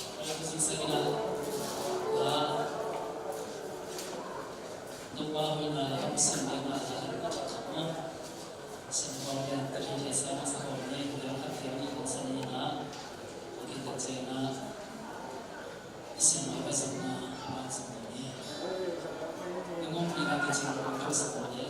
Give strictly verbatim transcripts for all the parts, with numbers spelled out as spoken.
Tua hi a, Topa hoihna le a Pasian hoihna le a thak thak maw? Singkawng lian tali le sang a sa kawm ni, lian khat lian nih le sa ni na, a kitak ciang a, i singkawng ka zong na, a man zong ni. I ngong pi na ki cing kong ka sa kawm ni.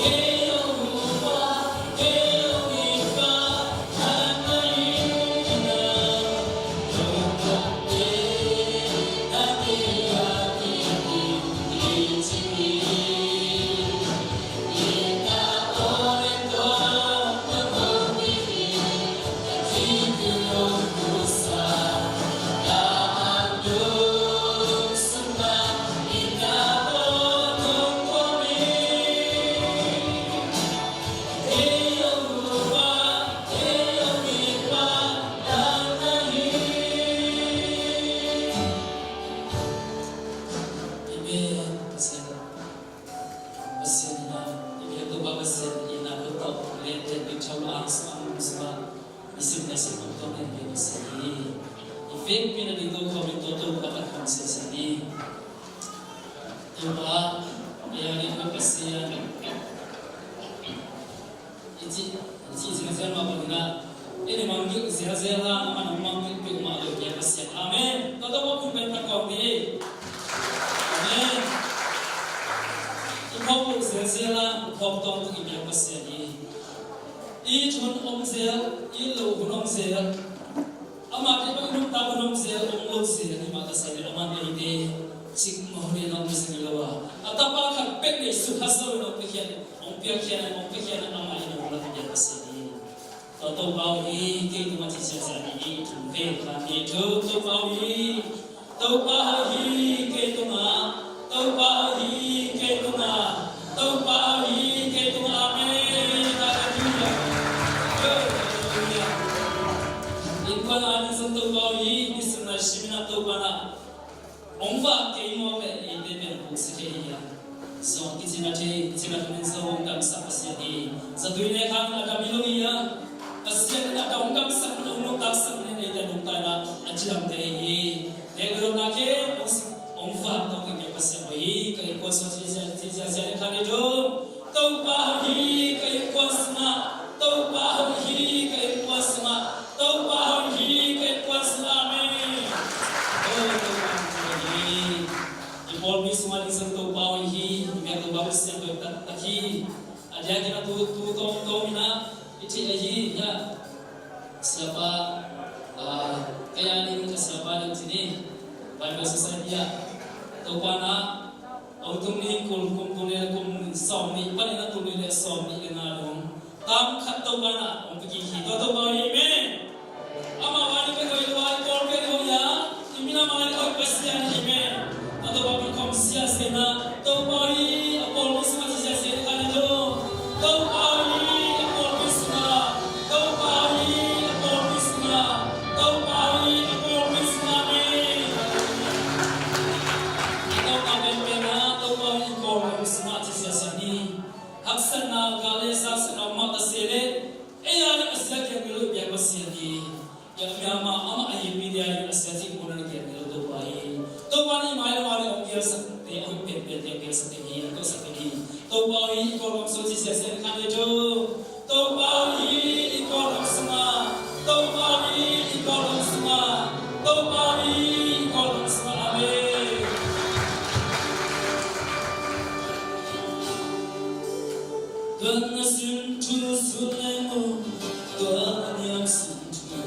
Amen. Pasian, Pasian in a, i biak Topa Pasian in a, lungtang le tenpih thawl ang sung ang sung a, i sim le sim ang tuang tenpih Pasian hi. I vekpi na ding Topa min Topa Topa kan kham sese hi. Topa, i a ding Pasian. I ci, i ci ziahziah mah bangin a, i ni mangngilh ziahziah hang, a man hong mangngilh peuhmah lo, biak Pasian. Amen. Tua tawh mah kum pen phat kawm dih. Amen. I phawk lo ziahziah hang, phawk tawntung i biak Pasian hi. I it hun om zel, i it loh hun om zel. Amah deih bangin nuntak hun om zel, om lo zel, i mah ta sai le, a man eite cikmah hun in a om zel hi lo a, a Tapa khat peuh neih suk khat zo in a om piakhia, hong piakhia, hong piakhia, amah in hong la piak Pasian hi. Tua Topa aw hi, kei tungah ci ziahziah ni, i thu ve kha ni thu, Topa aw hi. Topa aw hi, kei tungah. Topa aw hi, kei tungah. Topa aw hi, kei tungah. Amen. Halleluiah. Halleluiah. Innkuan a ding zong Topa aw hi, i sung lai simin a Topa na hong vak kei mawk leh eite pen kuk si thei hi a. Zong kicina thei, kicina thunin zong hong damsak Pasian hi. Zatui nek hangin a dam hi lo hi a, Pasian in a dam hong damsak, hong nuntaksak in eite nungta in a cidam thei hi. Nek dotna khempeuh hong si, hong vak tawh kei Pasian aw hi. Ka innkuan sungah ci ziahziah, ci ziahziah in khan hi thu. Topa aw hi ka innkuan sungah, Topa aw hi ka innkuan sungah, Topa aw hi ka innkuan sungah. Amen. Oh, Topa aw hi. I pawlpi sungah ding zong Topa aw hi, i biak Topa Pasian aw taktak hi. A diakin a tu, tu tawmtawm in a, i thei ahi, ya. Siapa, ah, kei a ding ka siapa ding ci ni. Bible Society ah, Topa na, hong tung ni kum, kum tul le kum sawm nih panin a tul nih le sawm nih le nga dong tam khat Topa na hong pia kik hi. Tua Topa aw hi, amen. Amah a ding pen hoih lo a, i pawlpi a ding hoih a, i minam a ding hoih Pasian hi, amen. A Topa pen khawm siasia na, Topa aw hi, a pawlpi sungah ci siasia na khan hi lo. Topa aw hi, a pawlpi sungah. Topa aw hi, a pawlpi sungah. Topa aw hi, a pawlpi sungah, amen. I tawpna penpen ah, Topa aw hi, i kawlgam sungah ci siasia ni. Haksatna, gal le zaksakna om mah ta se leh, ei a ding a sia kiang milo i biak Pasian hi. Biak mah amah a hihpi dia ding a sia cih mun a na kiang milo Topa hi. Topa na i mai lo a ding hong kiangsak te, a hoih penpen te hong kiangsak te hi, a tawhsak te hi. Topa aw hi, i kawlgam sungah ci siasia na khan hi thu. Topa aw hi, i kawlgam sungah. Topa aw hi, i kawlgam sungah. Topa aw hi, i kawlgam sungah. Amen. Tuan na sin thu sut leng maw, tuan na niam sin thu.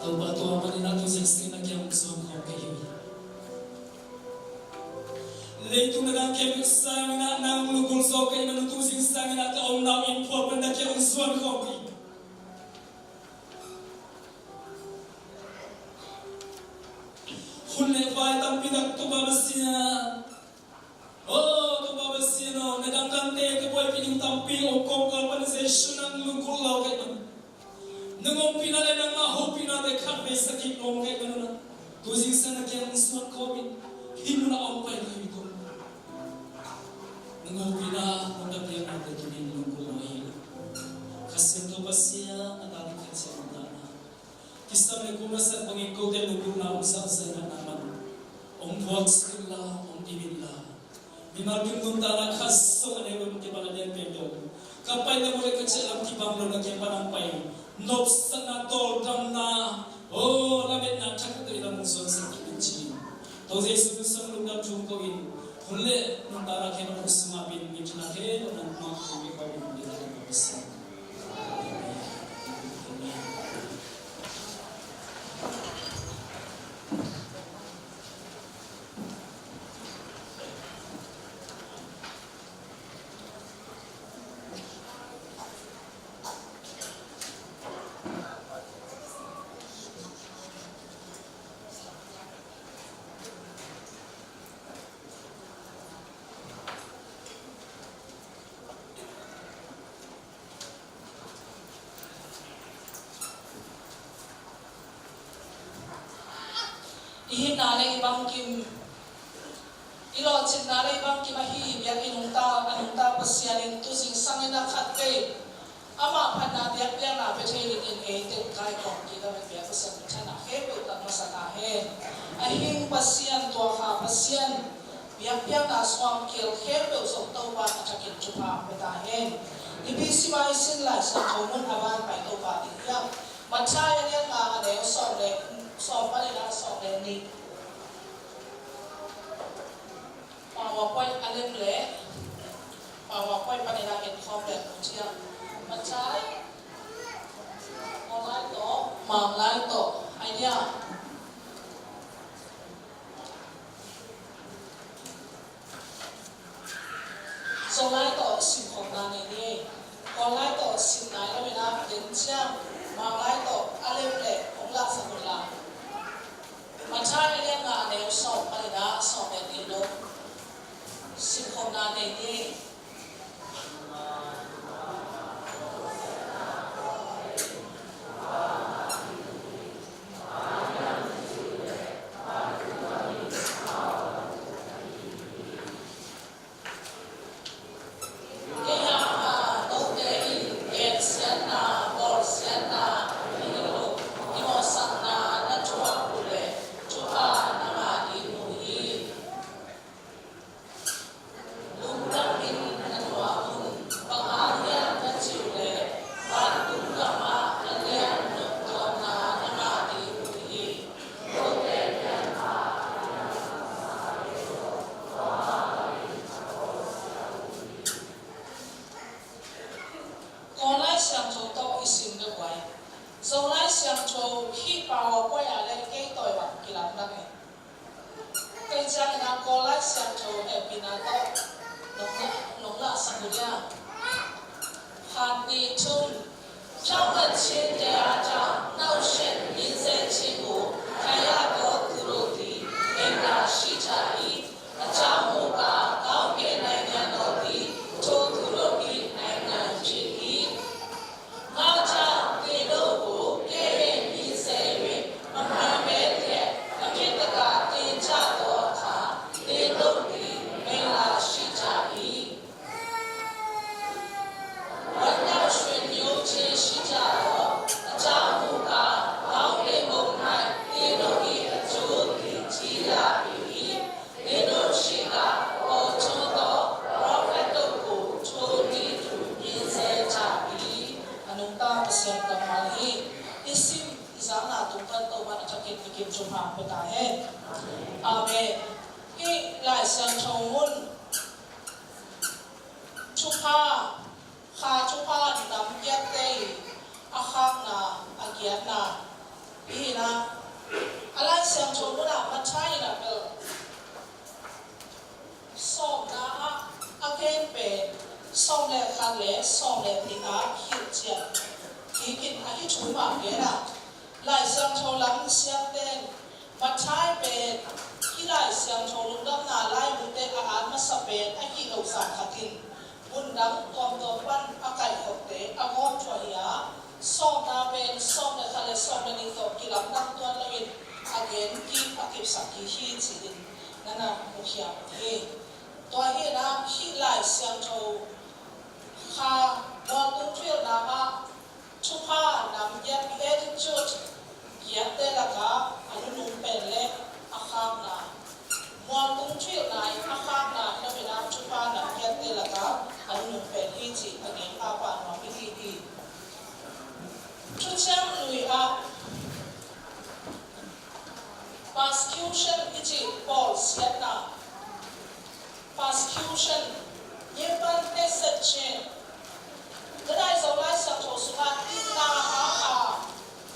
Topa, tua manin ah tu zingsang in ah na kiang zuan khawm ka hi uh hi. Leitung na dang khempeuh sangin ah nang lunggulh zaw ka hih man un, tu zingsang in ah ka omna uh in phuak pan na kiang zuan khawm ka hi. Hun le vai tampi tak Topa Pasian, oh, Topa Pasian aw, na dangdangte ka buaipih ding tampi om kawmkal pan Jesu nang lunggulh lo ka hih man. Nang ompihna le nangmah hopihnate khatvei sa kik nuam ka hih man un ah, tu zingsang na kiang zuan khawm in, hih mun ah hong pai ka hi uh hi. Nang ompihna, nang ka piaknate tuni in lunggulh lo hi. Kha Siangtho Pasian, a ta ding Kha Siangtho na kisam le kum na sak bangin kote lunggulhna hong zahzah in ah nangman hong buaksak inla, hong dim inla. Mimal kim nuntakna khat zong a neu lo na kiang pan a lian pen dong, ka paina mun le ka ciah lam kibang lo na kiang pan hong pai, nopsakna, tawldamna, aw, lametna thakhat tawh i lam hong zuansak kik in ci. Topa Jesu min suang lungdam thum ko in, hun le nuntakna khempeuh hong sungah pen, mi thina khempeuh nang mah hong pia ko in, Topa Pasian. I hihna le i bangkim, i lawhcinna le i bangkim ahi biakinn nungta, a nungta Pasian in tu zingsang in a khatvei amah phatna biakpiakna pia thei dingin eite kaikhawm kik a, biak Pasian minthanna khempeuh tang masa ta hen. A hing Pasian, tuakha Pasian, biakpiakna sungah kiel khempeuh zong Topa a thakin thupha pia ta hen. Nipi sima i sin Lai Siangtho mun a ban pai Topa ding hiam? Matthai a lian nga, a neu sawm le, sawm panin a sawm le nih. PowerPoint a lem leh PowerPoint panin a en khawm leh mu ciang. Matthai, Kawllai tawh, Manglai tawh, idea. Zolai tawh simkhopna nei ni. Kawllai tawh sim nai lo in a, den ciang Manglai tawh a lem leh hong lahsak un la. Matthai a lian nga, a neu sawm panin a sawm le nih lo. Simkhopna nei ni. Kei hangin note in gensiatna, bawlsiatna, i mawhsakna na thuak uh leh thupha na ngah ding uh hi. Lungdamin na thuak un, bang hang hiam na cih uh leh vantung gamah a lian noptuamna na ngah ding uh hi. Kawl Lai Siangtho tawh i sim deuh uh ai. Zolai Siangtho hih PowerPoint ah leh kei tawi bang kilamdang e. Kei ciangin a Kawl Lai Siangtho hehpihna tawh nong la, nong lahsak uh dia. Khat, nih, thum. 他们全家长闹旋民间疾苦，开亚国土地，没有西察伊， အကြောင်းမူကား ကောင်းကင်နိုင်ငံတော်သည် ထိုသူတို့၏ နိုင်ငံဖြစ်၏။ ငါကြောင့် သင်တို့ကို ကဲ့ရဲ့ညှဉ်းဆဲ၍ မမှန်ဘဲလျက် အပြစ်တကာ တင်ကြသောအခါ သင်တို့သည် မင်္ဂလာရှိကြ၏။ ဝမ်းမြောက်ရွှင်လျိုးခြင်းရှိကြလော့။ အကြောင်းမူကား ကောင်းကင်ဘုံ၌ သင်တို့၏ အကျိုးသည် ကြီးလှပေ၏။ သင်တို့ရှေ့က ပေါ်ထွန်းသော ပရောဖက်တို့ကို ထိုနည်းတူ ညှဉ်းဆဲကြပြီ။ A nungta Pasian kammal hi. I sim i zakna tung pan Topa'n a thakin i kim thupha pia ta hen. Amen. Hih Lai Siangtho mun thupha, kha thupha nam giatte i a khakna, a giatna. Hi na, a Lai Siangtho mun ah Matthai in ah bel sawmna ah a gen pen sawm le khat le sawm le nih ah hilhcian kikin a hi thu mah gen ah, Lai Siangtho lam siamten Matthai pen hih Lai Siangtho Lungdamna Laimute a at masa pen ahi lo zah khat in, mundang tuamtuam pan a kaihkhopte a gawm thuah hi a, sawmna pen sawm le khat le sawm le nih tawh kilamdang tuan loin a gen kik a kipsak kik hi ci-in na na mukhia hi. Tua hi na, hih Lai Siangtho kha mualtung thuhilhna ah thupha nam giat, beatitude giatte lakah a nunung pen le a khakna, mualtung thuhilhna in a khakna hi lo in ah thupha nam giatte lakah a nunung pen hi ci a gen pahpah nuam i hi hi. Thuciam Lui ah persecution i cih bawlsiatna, persecution, Nyepan Teset Chen. Denai Zolai Siangtho sungah dikna hanga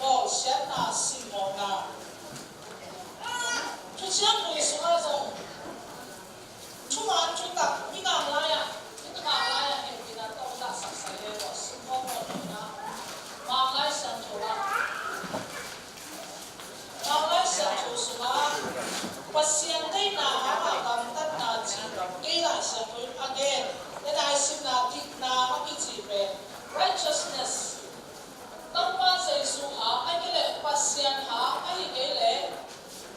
bawlsiatna simmawhna. Thuciam Lui sungah zong thuman thutak, mi ngang lai-ah, mi ngang lai-ah hehpihna tawh zahsak sai le, tua simkhawm nawn lo in ah, Mark Lai Siangtho ah, Mark Lai Siangtho sungah Pasian deihna hanga gamtatna cih kei Lai Siangtho in a gen. Denai simna dikna a kici pen righteousness, Topa Jesu hang ahih kei leh Pasian hang ahih kei leh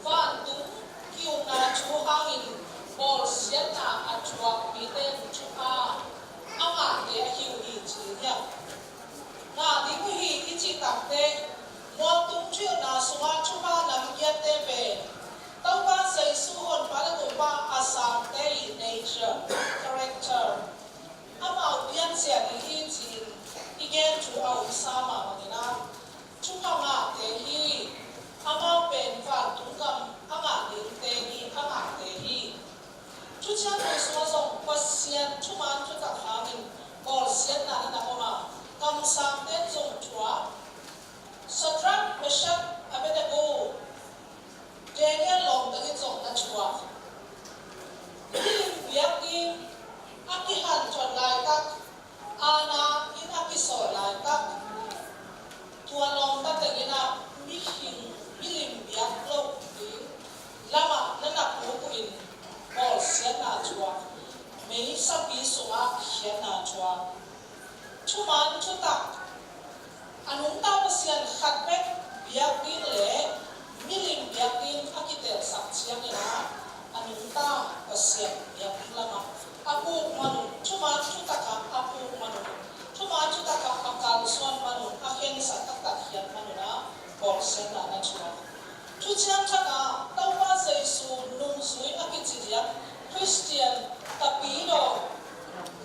vantung ki-ukna thu hangin bawlsiatna a thuak mite in thupha a ngahte ahi uh hi ci hiam? Ngah ding uh hi i cih takteh, mualtung thuhilhna sungah thupha nam giatte pen Topa Jesu honpa le kumpa a sangte i nature, character, amau piancia ding hi ci-in i gen thu a omsa mah bangin ah, thupha ngahte hi. Amau pen vantung gam a ngah dingte hi, a ngahte hi. Thuciam Lui sungah zong Pasian thuman thutak hangin bawlsiatna na na om a, kamsangte in zong thuak, Shadrach, Meshach, Abednego, Daniel lawmtangin zong na thuak. Milim biakinn a kihanthawn laitak, aana inn a kisawl laitak, tua lawmta tengin ah mihing, milim biak loh ding lamah na na puk uh in bawlsiatna thuak, meisapi sungah khiatna thuak. Thuman thutak, a nungta Pasian khat bek biak ding le milim biak ding a kitelsak ciangin ah, a nungta Pasian biak ding lamah a puk man un, thuman thutak ah a puk man un, thuman thutak ah a kalsuan man un, a khensat taktak khiat man un ah bawlsiatna na thuak. Thuciam Thak ah Topa Jesu nungzui a kici diak, Khristian, tapidaw,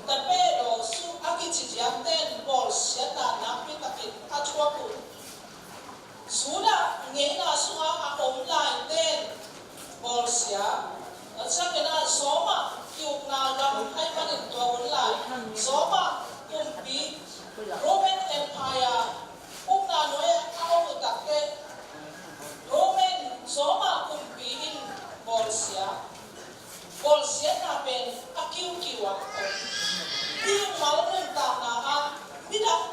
tapedaw suk a kici diakte in bawlsiatna nakpi takin a thuak uh. Judah ngeina sungah a om laite in bawlsia. A ciangin ah Roma ki-ukna gam ahih manin tua hun lai Roma kumpi, Roman Empire, ukna nuai a om uh takteh Roman, Roma kumpi in bawlsia, bawlsiatna pen a kiukiu ah om. Mimal nuntakna ah midang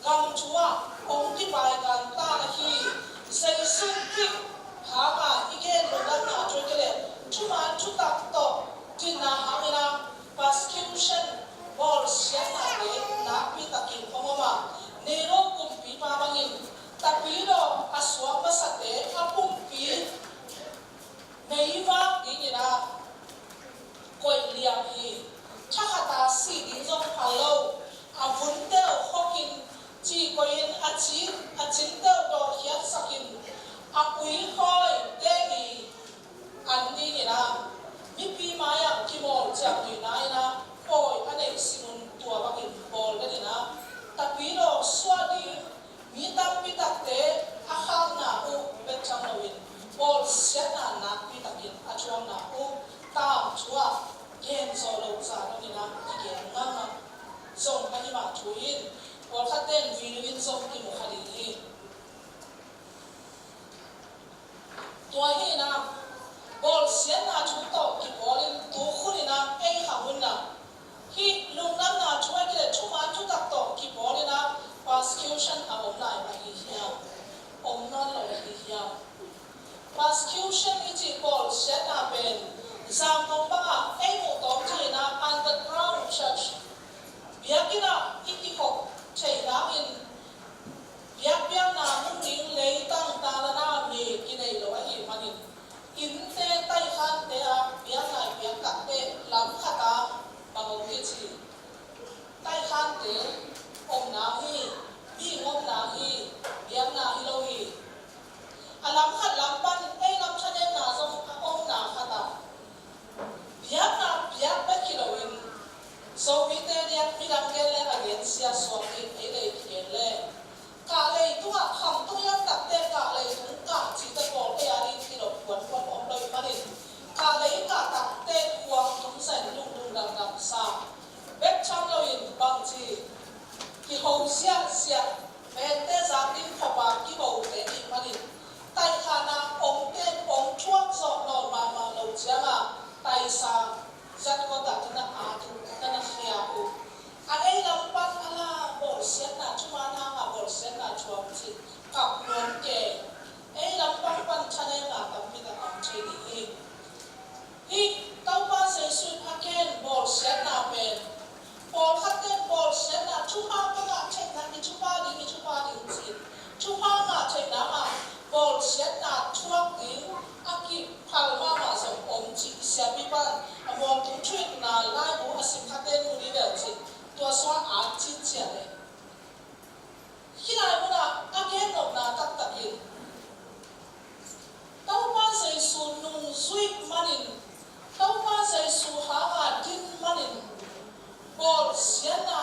Gam thu ah hong kipai kan ta ahi Jesu Khrih hanga i gen lungdamna thu kile thuman thutak tawh dinna hangin a persecution, bawlsiatnate nakpi takin hong om a, Nero kumpipa bangin tapidaw a suak masate a pumpi meivak dingin a koih liam hi. Thakhat a si ding zong phal lo. A vunte uh khokin ci koihin a cin, a cinte uh dawhkhiatsakin a uikhawi teng i an dingin a mipi mai-ah kimawl ciang duina in a pawi a neih simun tua bangin bawl den in a tapidaw suah ding mi tampi takte a khakna uh bek tham loin bawlsiatna nakpi takin a thuakna uh tam thu ah gen zo lo za dongin a kigen ngangah zong ahi mah thu in pawlkhatte in video in zong kimu kha ding hi. Tua hi in a bawlsiatna thu tawh kipawlin tu khun in a ei hang un a hih lungdamna thu a kile thuman thutak tawh kipawlin a persecution a om lai ahi hiam? Om nawn lo ahi hiam? Persecution i cih bawlsiatna pen Zangkong bangah ei muh tawm thei in a underground church biakinn ah i kikhop theih hangin biakpiakna mun ding leitang talana mi kinei lo ahih manin innte taikhante a biakna i piak takteh lam khat a bang om kici, taikhante omna hi, mi omna hi, biakna hi lo hi. A lam khat lam pan ei lam thanemna zong a omna khat a biakna piak bek hi loin Zomite diak midang gen le a gen sia suak ding ei lei kigen le kahlei tungah khamtung lam takte kahlei tung kah cite pawl ei a ding hi lo puanpuan om lo ih manin kahlei kah takte kuang tung zain lunglung dangdang sa bek tham loin bangci kiho ziahziah vente zak ding khop a kihote ih manin taihkhana omte ong thuak zawh nawn mahmah lo cianga taisa zat kawtah tana at uh tana khia uh a ei lam pan a la bawlsiatna thuman hanga bawlsiatna thuak cih kap nuam kei. Ei lam pan pan thanemna tampi tak om thei ding hi. Hih Topa Jesu in a gen bawlsiatna pen pawlkhatte in bawlsiatna thupha ka ngah theihna i thupha ding i thupha ding ci-in thupha ngah theihna ah bawlsiatna thuak ding a kiphal mahmah zong om cih i siapipa in a muangtung thuhilhna laibu a sim khatte in mu dih leh cih tua sungah at cin cian e. Hih lai munah a gen nopna taktak in Topa Jesu nungzuih manin Topa Jesu hanga din manin bawlsiatna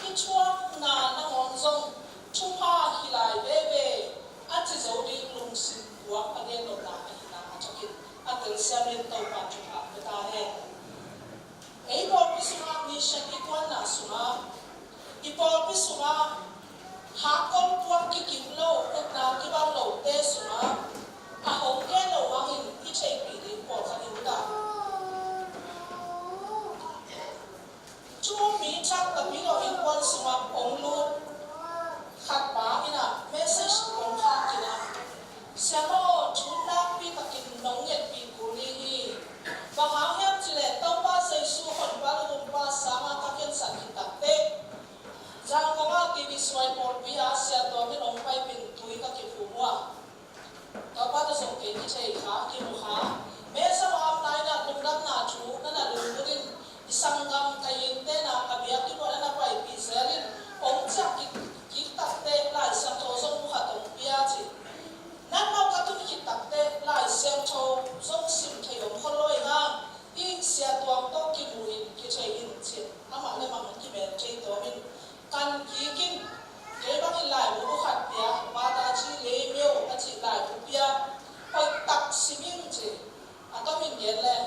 i thuakna nangawn zong thupha hi lai veve a ci zo ding lungsim puak a gen nopna ahihna a thakin a telsiam in Topa thupha pia ta hen. Ei pawlpi sungah mission i kuanna sungah i pawlpi sungah hakkol puak kikim lo ukna kibang lote sungah a hong gen lo hangin i theihpih ding pawlkhat i ut ah thu mi thak tapidaw innkuan sungah hong lut khat pa in ah message hong khak in ah Siamah aw, thu nakpi takin nong ngetpih kul ni hi. Bang hang hiam cih leh Topa Jesu honpa lungpa sanga ka khensat khit takteh Zangkong ah T V suai pawlpi ah Sia Tuam in hong paipih tui ka kiphum uh a, Topa tawh zong kei kithei kha, kimu kha. Mesa a omna in ah lungdamna thu na na lunggulh in i sanggam ka innte in ah a biakinn uah na na paipih zel in hong ciah kik takteh Lai Siangtho zong mu khat hong pia ci. Natna ka tun khit takteh Lai Siangtho zong sim thei om khol lo ing a, hih Sia Tuam tawh kimu in kithei in ci-in amah le amah hong kimel thei tawm in kan kik in, kei bangin laibu khat pia, Mataji Leimyo a cih laibu pia, hoih tak sim ing ci. A tom in gen le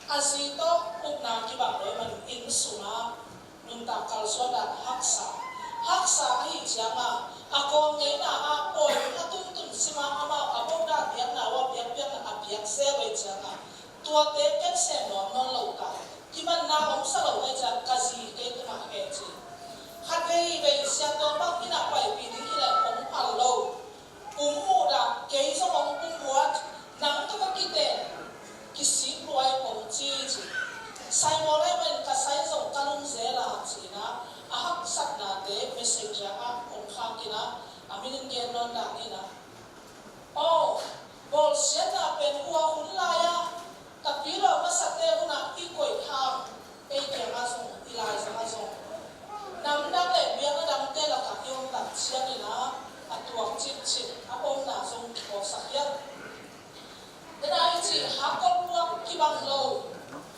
a zi tawh ukna kibang lo ih man inn sungah nuntak kalsuan dan haksa, haksa ahih ciangin a kawm ngeina ah pawi a tuntun sim a, amau a bawk dan biakna uh a biakpiakna a biak zel ahih ciangin a tuate ken sem nuam nawn lo ta, kimanna hong sa lo ahih ciangin ka zi kei tungah heh ci. Khat veivei Sia Tuam bang inn ah pai Messenger ah hong khak in ah, a min in gen nawn dan in ah, aw, bawlsiatna pen hua hun lai-ah, Tapidaw masate hunah i koih hang, ei kiangah zong, i laizangah zong, namdang le biakna dangte lakah i om tak ciangin ah, a tuak cipcip a omna zong kiphawksak hiam? Dena i cih hakkol puak kibang lo,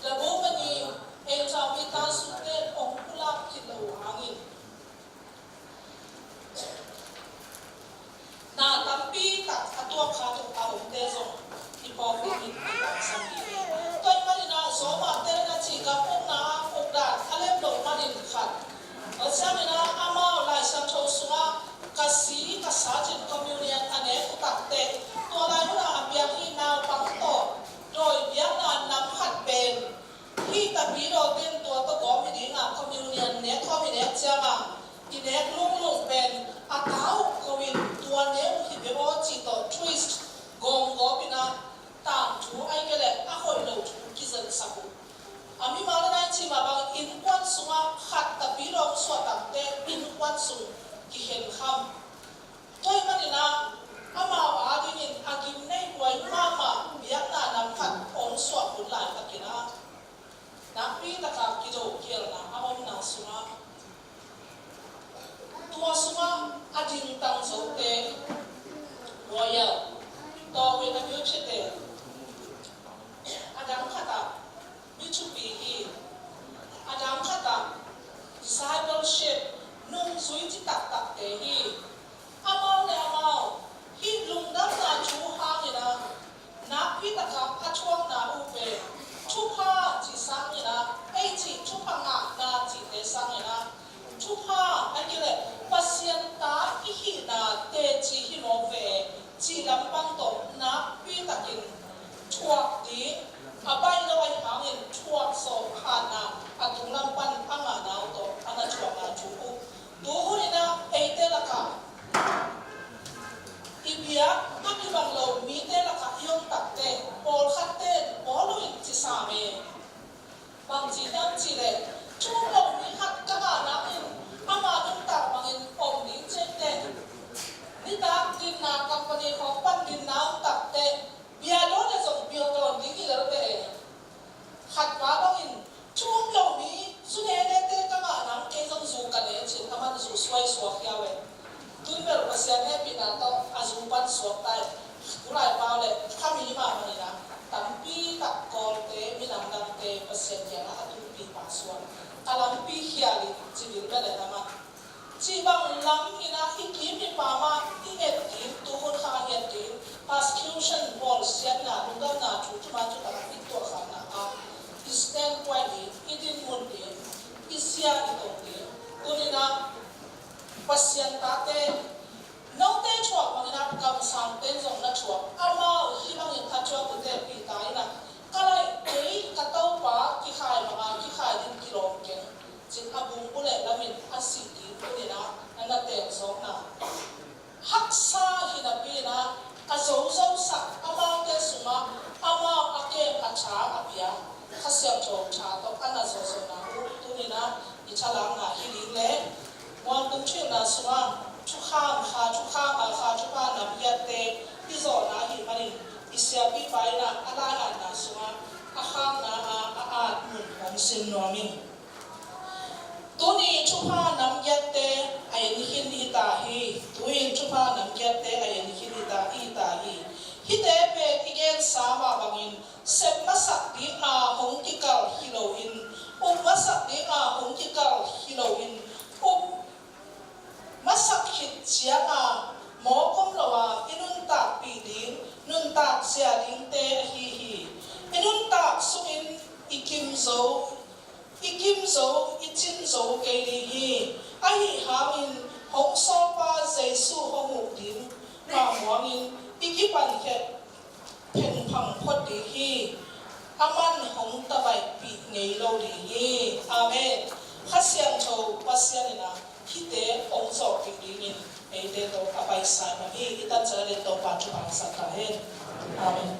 labu mani, ei tami ta sute hong pulak khit lo uh hangin, na tampi tak a tuak khat uh a omte zong i phawk dingin i tangsam ding hi. Tua ahih manin ah Roma te na cih gam ukna ah uk dan a lem loh manin khat. Tua ciangin ah amau Lai Siangtho sungah ka si ka sa cin communion a nek uh tak teh, tua lai hunah a biak hi naupang tawh dawi biakna nam khat pen hih Tapidaw ten tua tawh gawm hi ding a, communion nek khawm i nek ciang a, i nek lunglung pen a ta uh ko in tua nek uh hi bek aw cih tawh twist gawmgawp in ah, tangthu ahih kei leh a hoih lo thu kizelsak uh. A mimal a nai cih mah bang innkuan sungah khat Tapidaw hong suah tak teh innkuan sung kikhenkham. Tua ahih manin ah amau adingin a gimnei huai mahmah biakna nam khat hong suah hun laitakin ah, nakpi taka kido kialna a omna sungah, tua sungah a dingtang zote, royal, tawh in a mi phiate, a dang khatah mi thupi hi. A dang khatah discipleship, nungzui ci taktakte hi. Amau le amau hih lungdamna thu hangin ah nakpi takah a thuakna uh pen thupha cih sangin ah, ei cih thupha ngahna cihte sangin ah, thupha ahih kei leh Pasian ta i hihna teci hi mawk ve cih lampang tawh nakpi takin thuak ding, a baih lo ahih hangin thuak zawh hatna a tunglam pan a ngahna uh tawh a na thuakna thu uh. Tu hun in ah eite lakah i biak a kibang lo mite lakah i om tak teh, pawlkhatte bawl uh in ci sam e. Bang ci hiam cih leh, thu um lo mi khat ka ngah nangin ama nuntak bangin om ding ci teh, nitak dinna company khawng pan dinna om tak teh, bia dawn le zong bia dawn ding hi lel ve. Khat pa bangin, thu um lo mi zu ne nete ka ngah nang, kei zong zu ka ne cin, aman zu suai suak hiau e. Tun bel Pasian hehpihna tawh a zu pan suak ta hi. Kulai pau le khami mahmah in ah, tampi tak Kawlte, minam dangte Pasian kiangah a tunpih pah suak. A lampi khial in ci bil bel e, amah cih bang lam in ah i kim i pam ah i et ding, tu hun khang i et ding, persecution, bawlsiatna, lungdamna thu, thuman thutak ah i tuahkhakna ah i standpoint ding, i dinmun ding, i zia i tong ding. Tuni in ah Pasian tate, note thuak bangin ah kamsangte in zong na thuak, amau hih bangin a thuak uh teh Peter in ah, ka laih kei, ka Topa kikhai banga kikhai ding kilawm keng, cin a bung buleh lamin a sih ding tuni in ah na na teng zawkna haksa hi napi in ah, a zozosak amaute sungah amau a kem a tha a pia Kha Siangtho tha tawh a na zawhzawhna uh tuni in ah i thalakna hi ding le, muangtung thuhilhna sungah thukhang kha, thukhang a kha, thupha namgiatte i zawhna ahih manin i siapipa in ah a laihatna sungah a khakna ah a at mun hong sin nuam ing. Tuni thupha namgiatte a en khin hi ta hi. Tu-in thupha namgiatte a en khin hi ta, hi ta hi. Hihte pen i gensa mah bangin sep masak dinga hong kikal hi loin, up masak dinga hong kikal hi loin, up masak khit cianga mawk om lo a i nuntakpih ding, nuntak zia dingte ahi hi. I nuntak sungin i kim zo, i kim zo, i cin zo kei ding hi. Ahi hangin hong sawlpa Jesu hong huh ding mah muangin i kipankhiat phengphang phot ding hi. Aman hong tavaihpih ngei lo ding hi. Amen. Kha Siangtho Pasian in ah hihte hong zawhpih dingin eite tawh a paisai mah hi. I tanchan a den Topa thupha hong sak ta hen. Amen.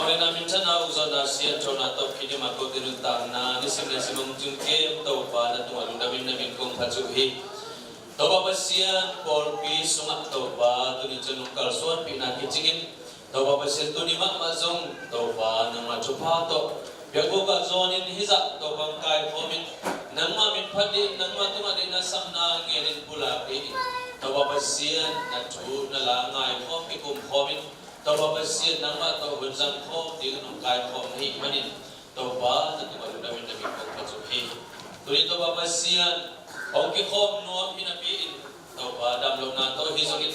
Pai na minthanna, uk zawhna, siangthona tawh kidim a kote nuntakna nisim le sim hong tung kem Topa na tungah lungdamin na min kong phat uh hi. Topa Pasian, pawlpi sungah Topa tuni ciang nong kalsuanpihna kicingin, Topa Pasian, tuni mahmah zong Topa nangmah thupha tawh biakbuk ah zawnin hizah Topa hong kaikhawmin, nangmah min phat ding, nangmah tungah deihna sapna ngenin pulak dingin, Topa Pasian, na thu na la ngaikhawm kikum khawmin, Topa Pasian, nangmah tawh hun zang khawm dingin hong kaikhawm na hih manin, Topa na tungah lungdamin na min kong phat uh hi. Tuni Topa Pasian, hong kikhawm nuam hi napi-in, Topa damlohna tawh ahi zongin,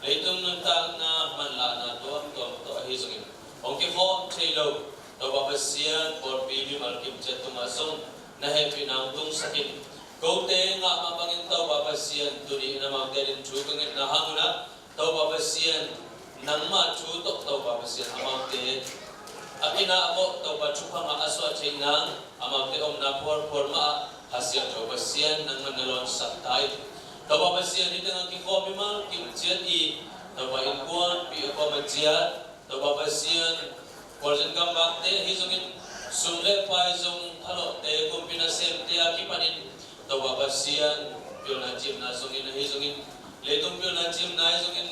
leitung nuntakna manlahna tuamtuam tawh ahi zongin, hong kikhawm thei lo Topa Pasian, pawlpi mimal kimciat tungah zong na hehpihna hong tungsak in. Kote ngah mah bangin Topa Pasian, tuni in amaute adingin thu ka ngetna hang un ah, Topa Pasian, nangmah thu tawh Topa Pasian, amaute a kinah a kawh Topa thupha ngah a suah theihna, amaute omna phualphual mah ah Kha Siangtho Pasian nangmah na lawnsak ta in. Topa Pasian, hih tengah kikhawm mimal kimciat i Topa innkuanpih a kuamah ciat, Topa Pasian, khualzin gamvakte ahi zongin, sum le pai zong phalawhte, kumpi nasemte a kipanin, Topa Pasian, pilna cimna zongin ahi zongin, leitung pilna cimna ahi zongin,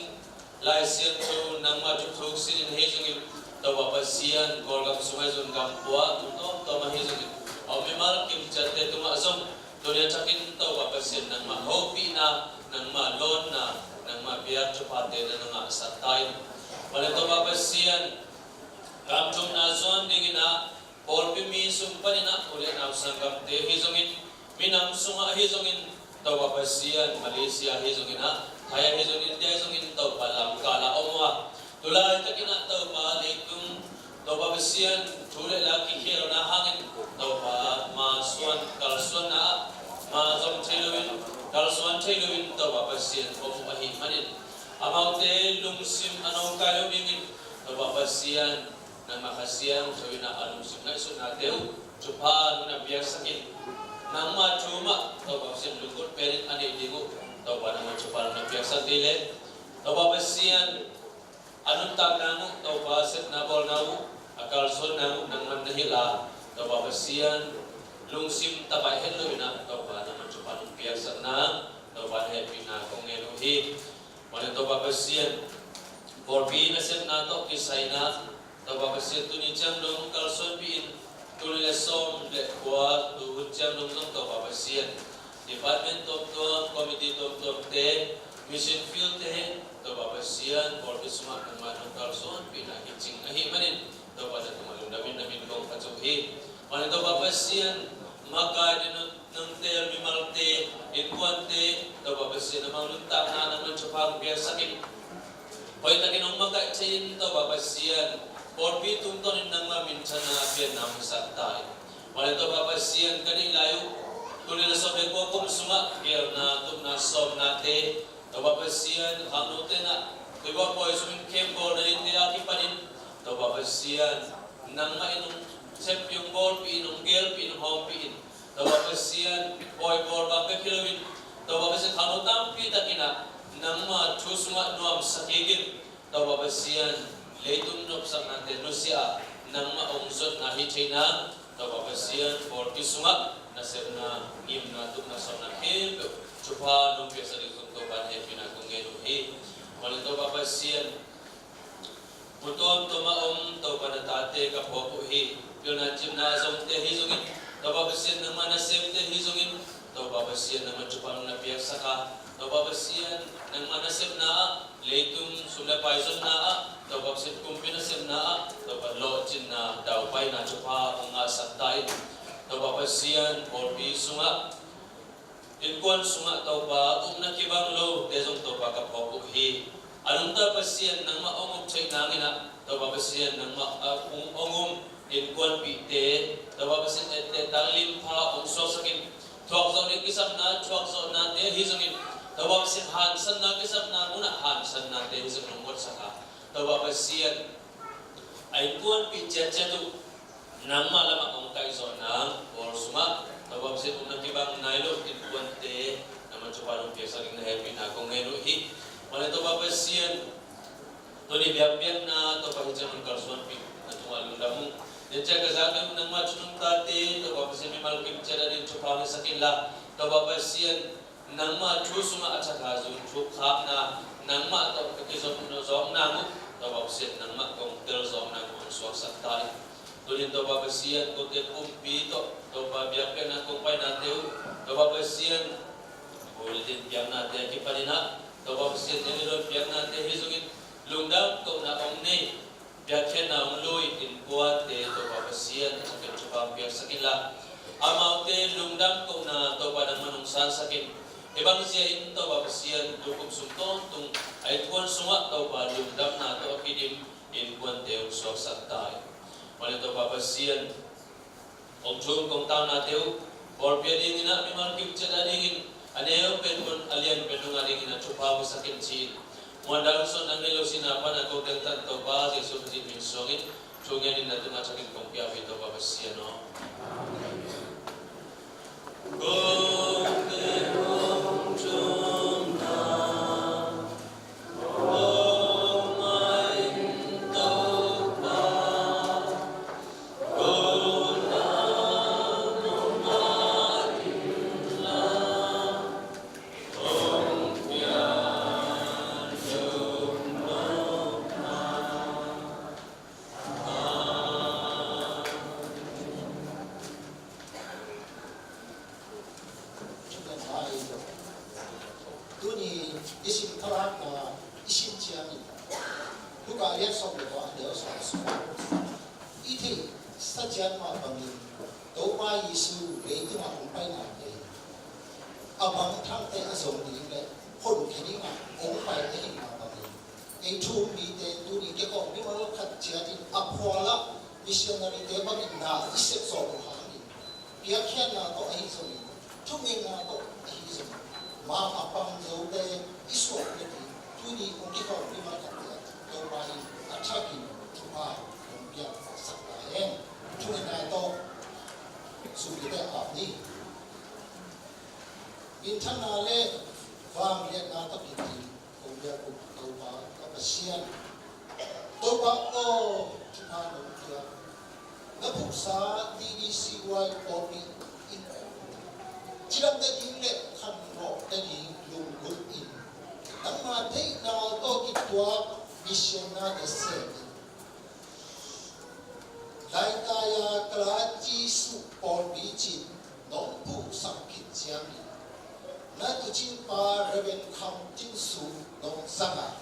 Lai Siangtho nangmah thuthuk sinin ahi zongin, Topa Pasian, Kawlgam sung ahi zong, gam pua tung tawmtawm ahi zongin, a om mimal kimciatte tungah zong, tuni a thakin Topa Pasian nangmah hopihna, nangmah lawnna, nangmah biak thuphate na na ngahsak ta in. Mah leh Topa Pasian, gam thumna zuan dingin ah, pawlpi mi sung panin ah u le nau sanggamte ahi zongin, minam sungah ahi zongin, Topa Pasian, Malaysia ahi zongin ah, Thai ahi zongin, India ahi zongin, Topa lamkal ah om uh a, tu laitakin ah Topa leitung, Topa Pasian, thu le la kikhelna hangin, Topa ma suan, kalsuanna ah ma zom thei loin, kalsuan thei loin, Topa Pasian om uh ahih manin, amaute lungsim a nawngkai lo dingin, Topa Pasian, nangmah Kha Siangtho in ah a lungsim ngaihsutnate uh thupha nong na piaksak in, nangmah thu mah Topa Pasian lunggulh penin a neih ding uh, Topa nangmah thupha nong na piaksak ding leh, Topa Pasian, a nuntak nang uh, Topa sepna bawlna uh, a kalsuan nang uh nangman na hilh a, Topa Pasian, lungsim tabaih het loin ah, Topa nangman thupha nong piaksak nang, Topa na hehpihna kong ngen uh hi. Mah leh Topa Pasian, pawlpi nasepna tawh kisai in ah, Topa Pasian, tuni ciang dong kalsuanpih in, tul nih le sawm le kua, tu hun ciang dong zong Topa Pasian, department tuamtuam, committee tuamtuamte, mission field te, Topa Pasian, pawlpi sungah nangmah nong kalsuanpihna kicing ahih manin, Topa na tungah lungdamin na min kong phat uh hi. Mah leh Topa Pasian, makaite, nong teel mimalte, innkuante, Topa Pasian, amau nuntakna nangman thupha hong piaksak in, hoihtakin hong makaih thei in, Topa Pasian, pawlpi tungtawnin nangmah minthanna a pianna hong sak ta in. Mah leh Topa Pasian, ka neih lai uh, tul nih le sawm le kua kum sungah geelna, tupna, sawmnate, Topa Pasian, khangnote in ah, Topa pawi sungin khempeuh na neite a kipanin, Topa Pasian, nangmah in hong sempih, hong bawlpih in, hong geelpih in, hong hawmpih in, Topa Pasian, pawi bawl bang bek hi loin, Topa Pasian, khangno tampi takin ah nangmah thu sungah nuamsa kik in, Topa Pasian, leitung nopsaknate nusia a, nangmah hong zuatna hi thei nang, Topa Pasian, pawlpi sungah nasepna, ngimna, tupna, sawmna khempeuh thupha nong piaksak ding zong Topa na hehpihna kong ngen uh hi. Mah leh Topa Pasian, mu tuamtuam a om Topa na tate ka phawk uh hi. Pilna cimna a zongte ahi zongin, Topa Pasian, nangmah nasemte ahi zongin, Topa Pasian, nangmah thupha nong na piaksak a, Topa Pasian, nangmah nasepna ah, leitung sum le pai zonna ah, Topa Pasian, kumpi nasepna ah, Topa lawhcinna, daupaina thupha hong ngahsak ta in. Topa Pasian, pawlpi sungah, innkuan sungah, Topa, upna kibang lote zong, Topa, ka phawk uh hi. A nungta Pasian, nangmah hong up theih nangin ah, Topa Pasian, nangmah, ah, hong, hong um innkuanpihte, Topa Pasian, etteh tak limpha hong suaksak in, thuakzawh ding kisapna, thuakzawhnate ahi zongin, Topa Pasian, hansanna kisapna munah hansannate ahi zongin hong guatsak a, Topa Pasian, a innkuanpih ciatciat uh nangmah lamah hong kaihzawh nang, pawl sungah, Topa Pasian, upna kibang nai lo innkuante nangmah thupha nong piaksak ding na hehpihna kong ngen uh hi. Mah leh Topa Pasian, Tuni biakpiakna Topa hi ciang hong kalsuanpih na tungah lungdam ung. Tua ciang ka zak ding nangmah thu nungtate Topa Pasian mimal kim ciat a ding thupha hong hisak inla, Topa Pasian nangmah thu sungah a thakha zong thuk khakna, nangmah tawh ka kizom zawkna uh, Topa Pasian nangmah kong tel zawkna uh hong suaksak ta in. Tunin Topa Pasian kote pumpi tawh Topa biakpiakna kong painate uh, Topa Pasian bulletin piaknate a kipanin ah Topa Pasian nang i don piaknate hi zongin lungdam kohna hong nei, biakpiakna hong lui innkuante Topa Pasian a thakin thupha hong piaksak inla, amaute lungdam kohna Topa nangman hong sansak in. Hih bang zia in Topa Pasian tukum sung tawntung a innkuan sungah Topa lungdamna tawh a kidim innkuante hong suaksak ta in. Mawle Topa Pasian, hong thum kong taunate uh pawlpi a dingin ah mimal kim ciat a dingin a neu pen mun a lian pen nung a dingin a thupha hong hisak in ci-in, muan dang suan dang nei lo sina pan a ko teltan Topa Jesu Khazih min suangin thu ngenin na tungah thakin kong piak hi Topa Pasian aw. Kong tel hong thum na Tuni i sim thalakna i sim ciangin Luka lian sawm le kua a neu sawm sung i theihsa ciat mah bangin Topa Jesu leitungah hong paina te a mangthangte a zong ding le honkhia dingah hong pai ahih mah bangin ei thu-um mite tuni kei kawm mimal khat ciatin a phualah missionary-te bangin na i sep zawh uh hangin piakkhiatna tawh ahi zongin, thungetna tawh ahi zongin, ma a pang zote i suah nading tuni hong kikhawm mimal khatte ah Topa in a thakin thupha hong piaksak ta hen. Thungetna tawh sum kite ap ni. Minthanna le vangliatna tawh kidim kong biak uh Topa ka Pasian, Topa aw, thupha nong pia. Na phuksa T D C Y pawlpi in cidam nading le khanlawh nading lunggulh in, nangma deihna tawh kituak mission-na na sem in, Laitaya Kalachi Suh pawlpi cin nong phuksak khit ciangin na tuucingpa Reverend Kham Tin Su nong zang a,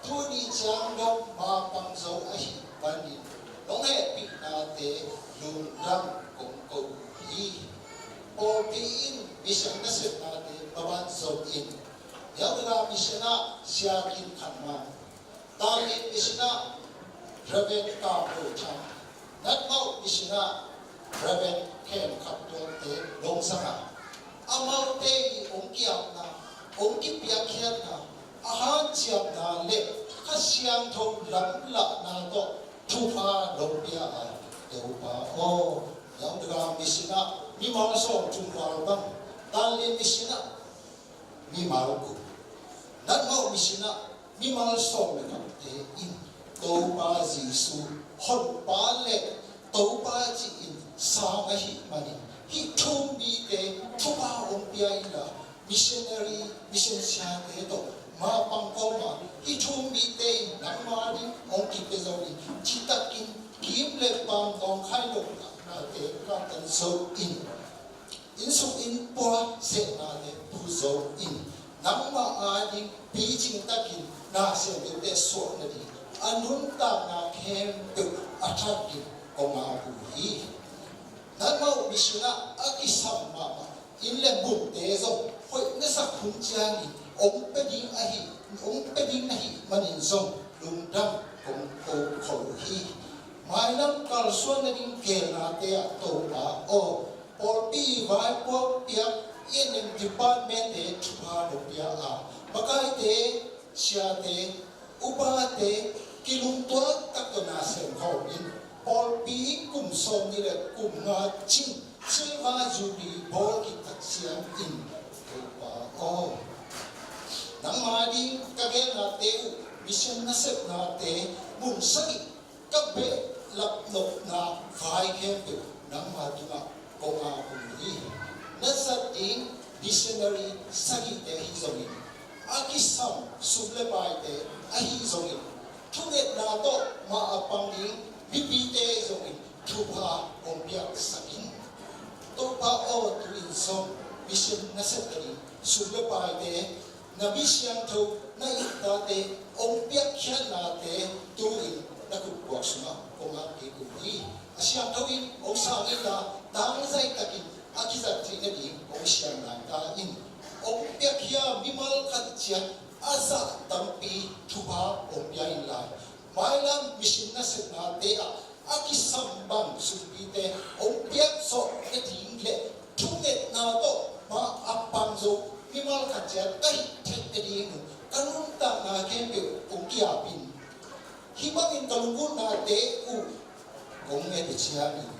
tuni ciang dong mapang zo ahih manin nong hehpihnate lungdam kong ko uh hi. Pawlpi in mission nasepnate maban zongin Yaudaga mission ah Sia Kin Khan Mang, Tallinn mission ah Reverend Kam Lo Thang, Natmau mission ah Reverend Khem Khap Tuan te nong zang a, amaute i hong ki-apna, hong kipiakkhiatna, a hanciamna le Kha Siangtho lamlahna tawh thupha nong pia a, Topa aw, Yaudaga mission ah mimal sawmthum val bang, Tallinn mission ah mimal guk, Natmau mission ah mimal sawm le khatte in Topa Jesu Honpa le Topa ci-in sang ahih manin hih thu-um mite thupha hong pia inla, missionary, mission siate tawh mapang kawma hih thu-um mite in nangma ding hong kipia zo in, citakin kim le pam kawngkhai lohnate katan zo in, innsung innpua sehnate phu zo in, nangmah ading picing takin na sem deuhte suah nading a nuntakna khempeuh a thakin kong ap uh hi. Natmau mission ah a kisam mahmah inn le munte zong hoih na sak hun ciangin hong pia ding ahi, hong pia ding ahih manin zong lungdam kong ko khol uh hi. Mailam kalsuan nading gelnate ah Topa aw, pawlpi vaipuak piak i ennem department-te thupha nong pia a, makaite, siate, upate kilungtuak tak tawh na sem khawm in, pawlpi kum sawmnih le kum nga cing Silver Jubilee bawl khit tak ciangin, Topa aw, nangma ding ka gelnate uh Mission nasepnate mun sagih ka behlap nopna vai khempeuh nangma tungah kong ap uh hi. Na zat ding missionary sagihte ahi zongin, a kisam sum le paite ahi zongin, thungetna tawh mah a pang ding mipite zongin thupha hong piaksak in. Topa aw, tu-in zong mission nasep ding sum le paite, na mi siangtho, na it tate hong piakkhiatnate tu-in na khutpuak sungah kong ap kik uh hi. A siangtho in hong sang inla, tangzai takin a kizat theih nading hong siang nai ta in. Hong piakkhia mimal khat ciat a zah tampi thupha hong pia inla, mailam mission nasepnate ah a kisam bang sumpite hong piak zawh nading le thungetna tawh mah a pang zo mimal khat ciat ka hih theih nading uh ka nuntakna khempeuh hong ki-ap in. Hih bangin ka lunggulhnate uh kong nget uh ciangin,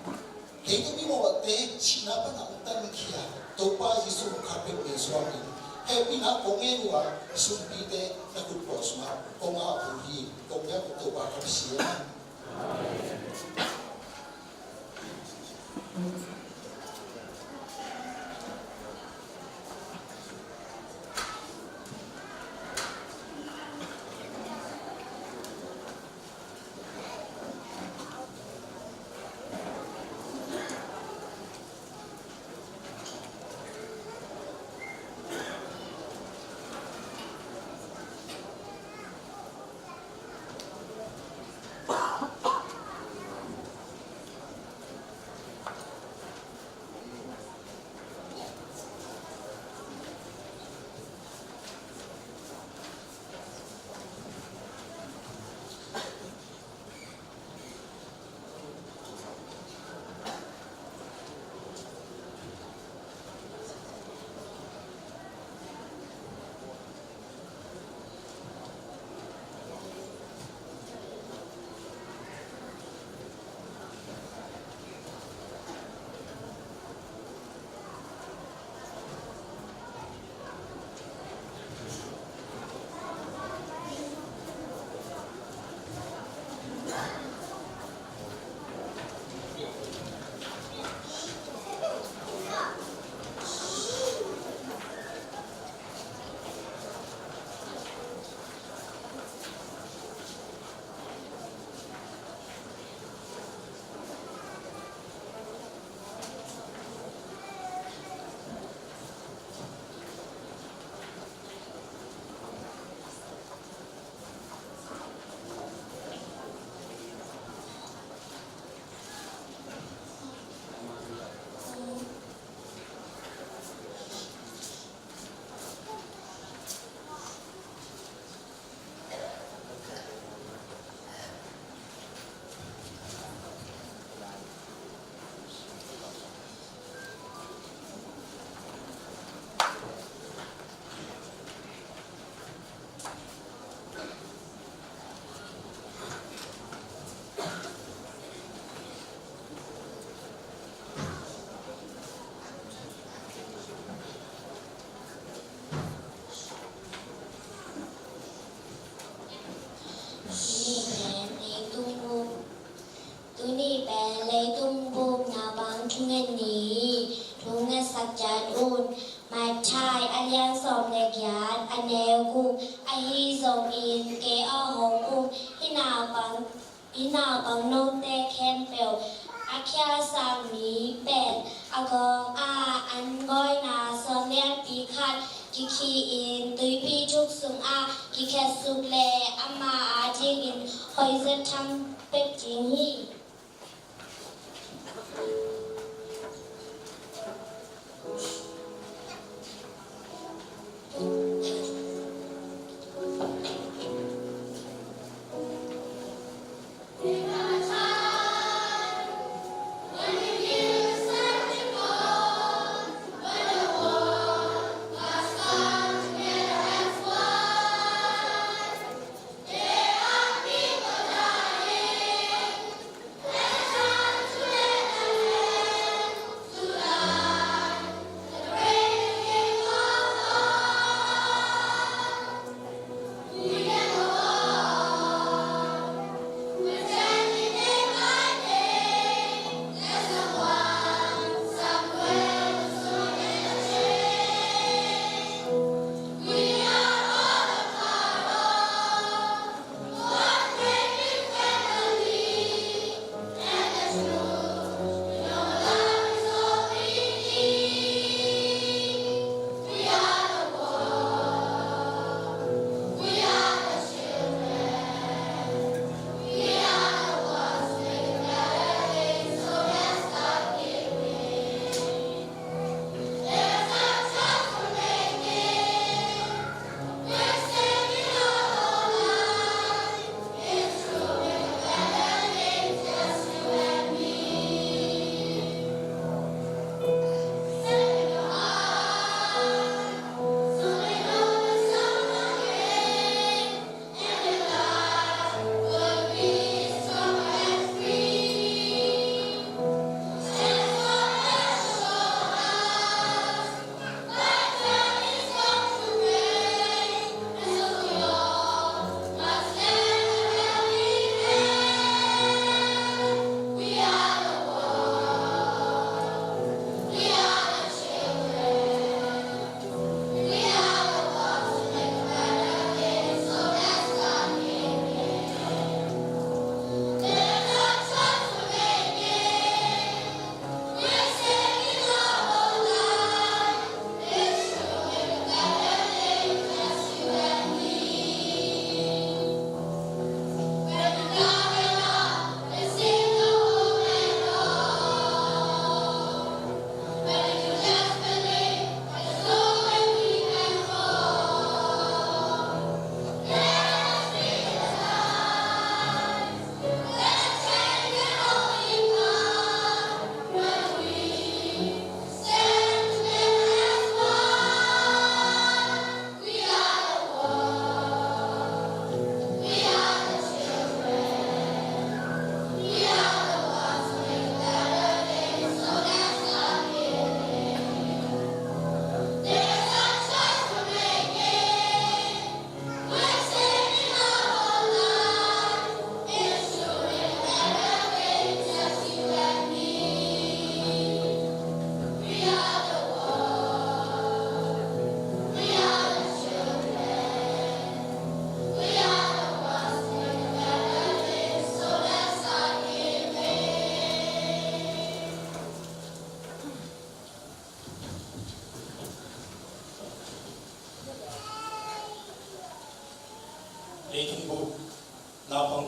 kei ka mimawhte sihna panah hong tankhia Topa Jesuh khat peuh nei suangin hehpihna kong ngen uh a, sumpite na khutpuak sungah kong ap uh hi. Kong biak uh Topa ka Pasian. Tuni pen leitung bup, tuni pen leitung bup Naupang Thungen Ni, thungetsak ciat un. Matthai a lian sawm le giat, a neu guk. Ahi zongin kei a hong um hih naupang, hih naupang note khempeuh a khiasak mi pen a gawng a an ngawina suang lianpi khat kikhi-in tuipi thuk sungah kikhetsuk leh ama adingin hoihzaw tham pek ding hi.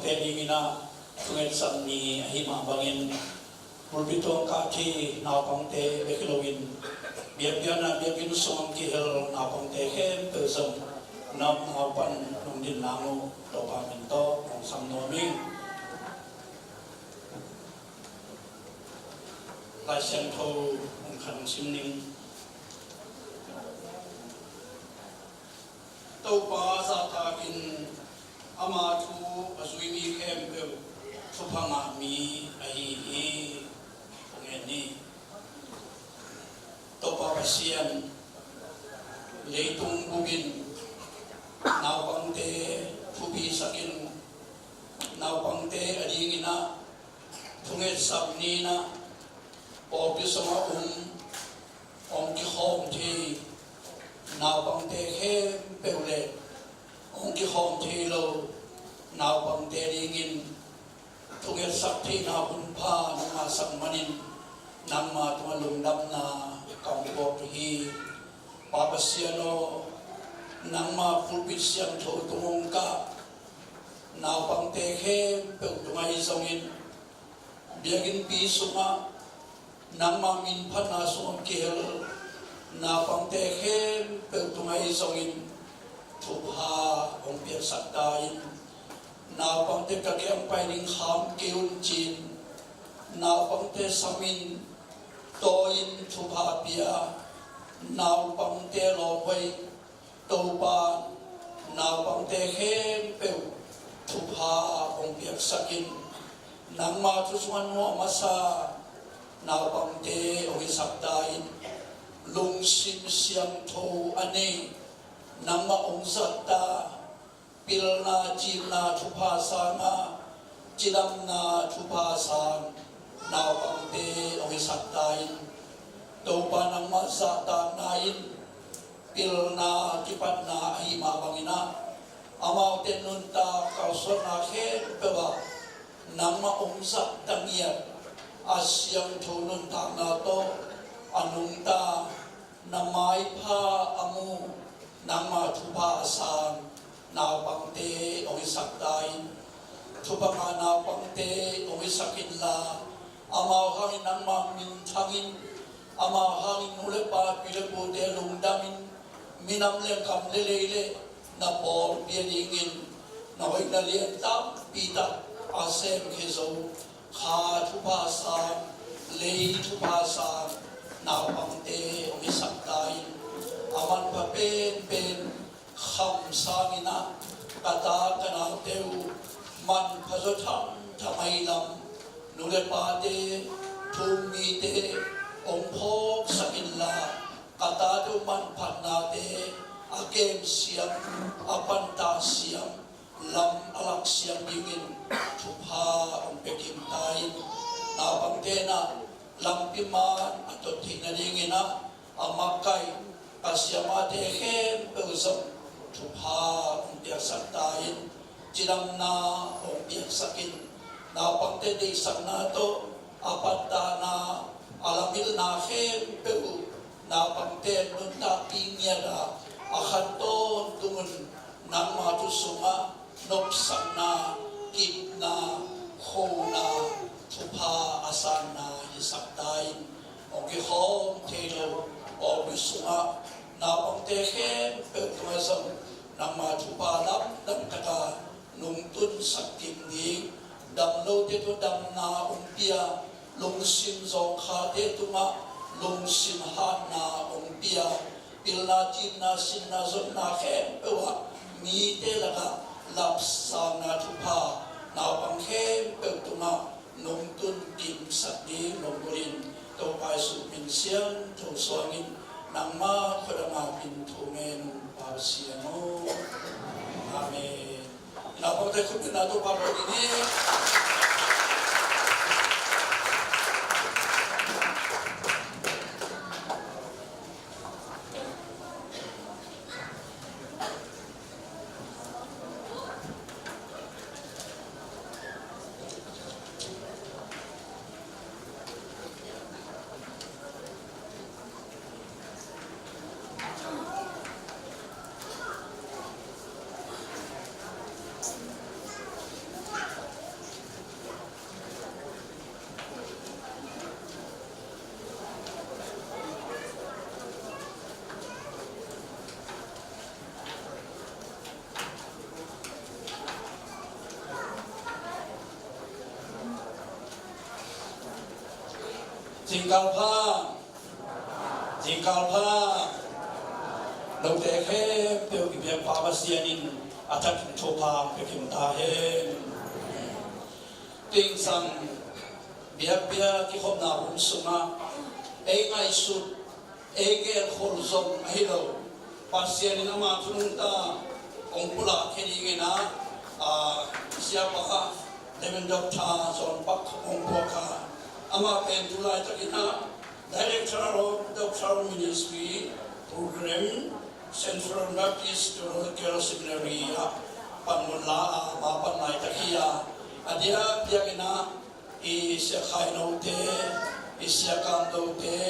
Te dingin ah thungetsak ni ahih mah bangin, pulpit tungah kah thei naupangte bek hi loin, biakpiakna biakinn sungah kihel naupangte khempeuh zong na omna uh pan nong din nang uh Topa min tawh hong sam nuam ing. Lai Siangtho hong khan hong sim ning. Topa zahtakin ama thu a zui mi khempeuh thupha ngah mi ahi hi. Amen ni. Topa Pasian, leitung bup in naupangte thupisakin, naupangte adingin ah thungetsak ni-in ah pawlpi sungah um, hong kikhawm thei naupangte khempeuh le hong kikhawm thei lo naupangte dingin thungetsak theihna hun pha nong ngahsak manin nangma tungah lungdamna ka hong puak hi. Pa Pasian aw, nangma pulpit siangtho tung hong kah naupangte khempeuh tungah ahi zongin, biakinnpi sungah nangma min phatna sungah kihel naupangte khempeuh tungah ahi zongin thupha hong piaksak ta in. Naupangte ka kiang pai ding kham kei un ci-in naupangte samin, tawi-in thupha pia, naupangte lawmhuai Topa, naupangte khempeuh thupha hong piaksak in. Nangma thu sungah nuam a sa naupangte hong hisak ta in. Lungsim siangtho a nei nangmah hong zat ta, pilna cimna thupha sang a, cidamna thupha sang naupangte hong hisak ta in. Topa nangmah zahtakna in pilna kipatna ahih mah bangin ah, amaute nuntak kalsuanna khempeuh ah nangmah hong zahtak ngiat a siangtho nuntakna tawh a nungta, na maipha a mu, nangma thupha a sang naupangte hong hisak ta in. Thupha ngah naupangte hong hisak inla, amau hangin nangma minthang in, amau hangin nu le pa, pi le pute lungdam in, minam le kam le lei le na pawlpi a dingin na hoihna lian tampi tak a semkhia zo, kha thupha sang, lei thupha sang naupangte hong hisak ta in. A manpha penpen kham sangin ah ka ta ka naute uh manpha zaw thamtham ahih lam, nu le pate, thu-um mite hong phawksak inla, ka tate uh manphatnate a kem siam, a pantah siam, lam a lak siam dingin thupha hong pia kim ta in. Naupangte in ah lampi man a tot theih nadingin ah a makaih ka siamahte khempeuh zong thupha hong piaksak ta in. Cidamna hong piaksak in. Naupangte deihsakna tawh a pattahna, a lamilna khempeuh uh naupangte nuntakpih ngiat a, a khat tawntung un nangma thu sungah nopsakna, kipna, khona, thupha a sanna hisak ta in. Hong kikhawm thei lo pawlpi sungah naupangte khempeuh tungah zong nangma thupha lamdang taka nungtunsak kim ding, damlote tungah damna hong pia, lungsim zawngkhate tungah lungsim hatna hong pia, pilna, cimna, sinna, zonna khempeuh ah mite lakah lapsangna thupha naupang khempeuh tungah nungtun kimsak ding lungdam in, Topa Jesuh min siangtho suangin nangma khut a ngak in thu ngen ung, Pa Pasian aw. Amen. Naupangte khut bengna Topa ko ding hi. Zingkal pha. Zingkal pha. Note khempeuh i biakpa Pasian in a thakin thupha pia kim ta hen. Tuingsang biakpiak kikhopna hun sungah ei ngaihsut, ei gelkhol zong ahi lo, Pasian in ama thu nungta hong pulak hi dingin ah, a, siapa Reverend Doctor John Pak hong puak a, amah pen tu laitakin ah Director of Doctoral Ministry Program, Central Baptist Theological Seminary ah panmun la a, ama pan laitak hi a, a diakdiakin ah i Sia Khai Note, i Sia Kam Note,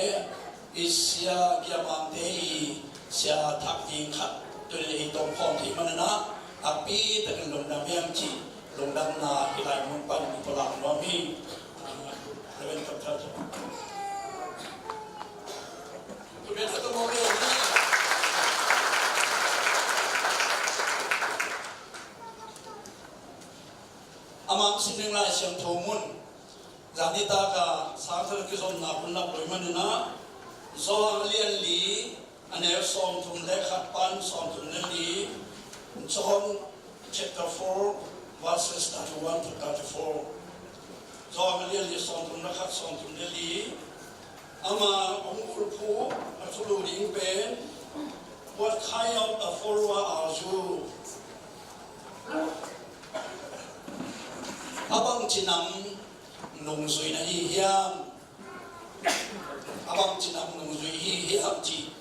i Sia Gia Mangte, i Sia Thak Ding khat tuni i tawm khawm thei manin ah a pi takin lungdam hiam cih lungdamna hih lai mun pan i pulak nuam hi. Reverend Doctor John. A mang sining Lai Siangtho mun zanitak a sangtel kizomna hun lak loi manin ah Johan a lian li, a neu sawmthum le khat pan sawmthum le li, John chapter four, verses thirty-one to thirty-four. Johan a lian li, sawmthum le khat, sawmthum le li. Ama hong bulphuh a thulu ding pen, "What kind of a follower are you?" A bangci nam nungzui na hi hiam? A bangci nam nungzui hi hiam cih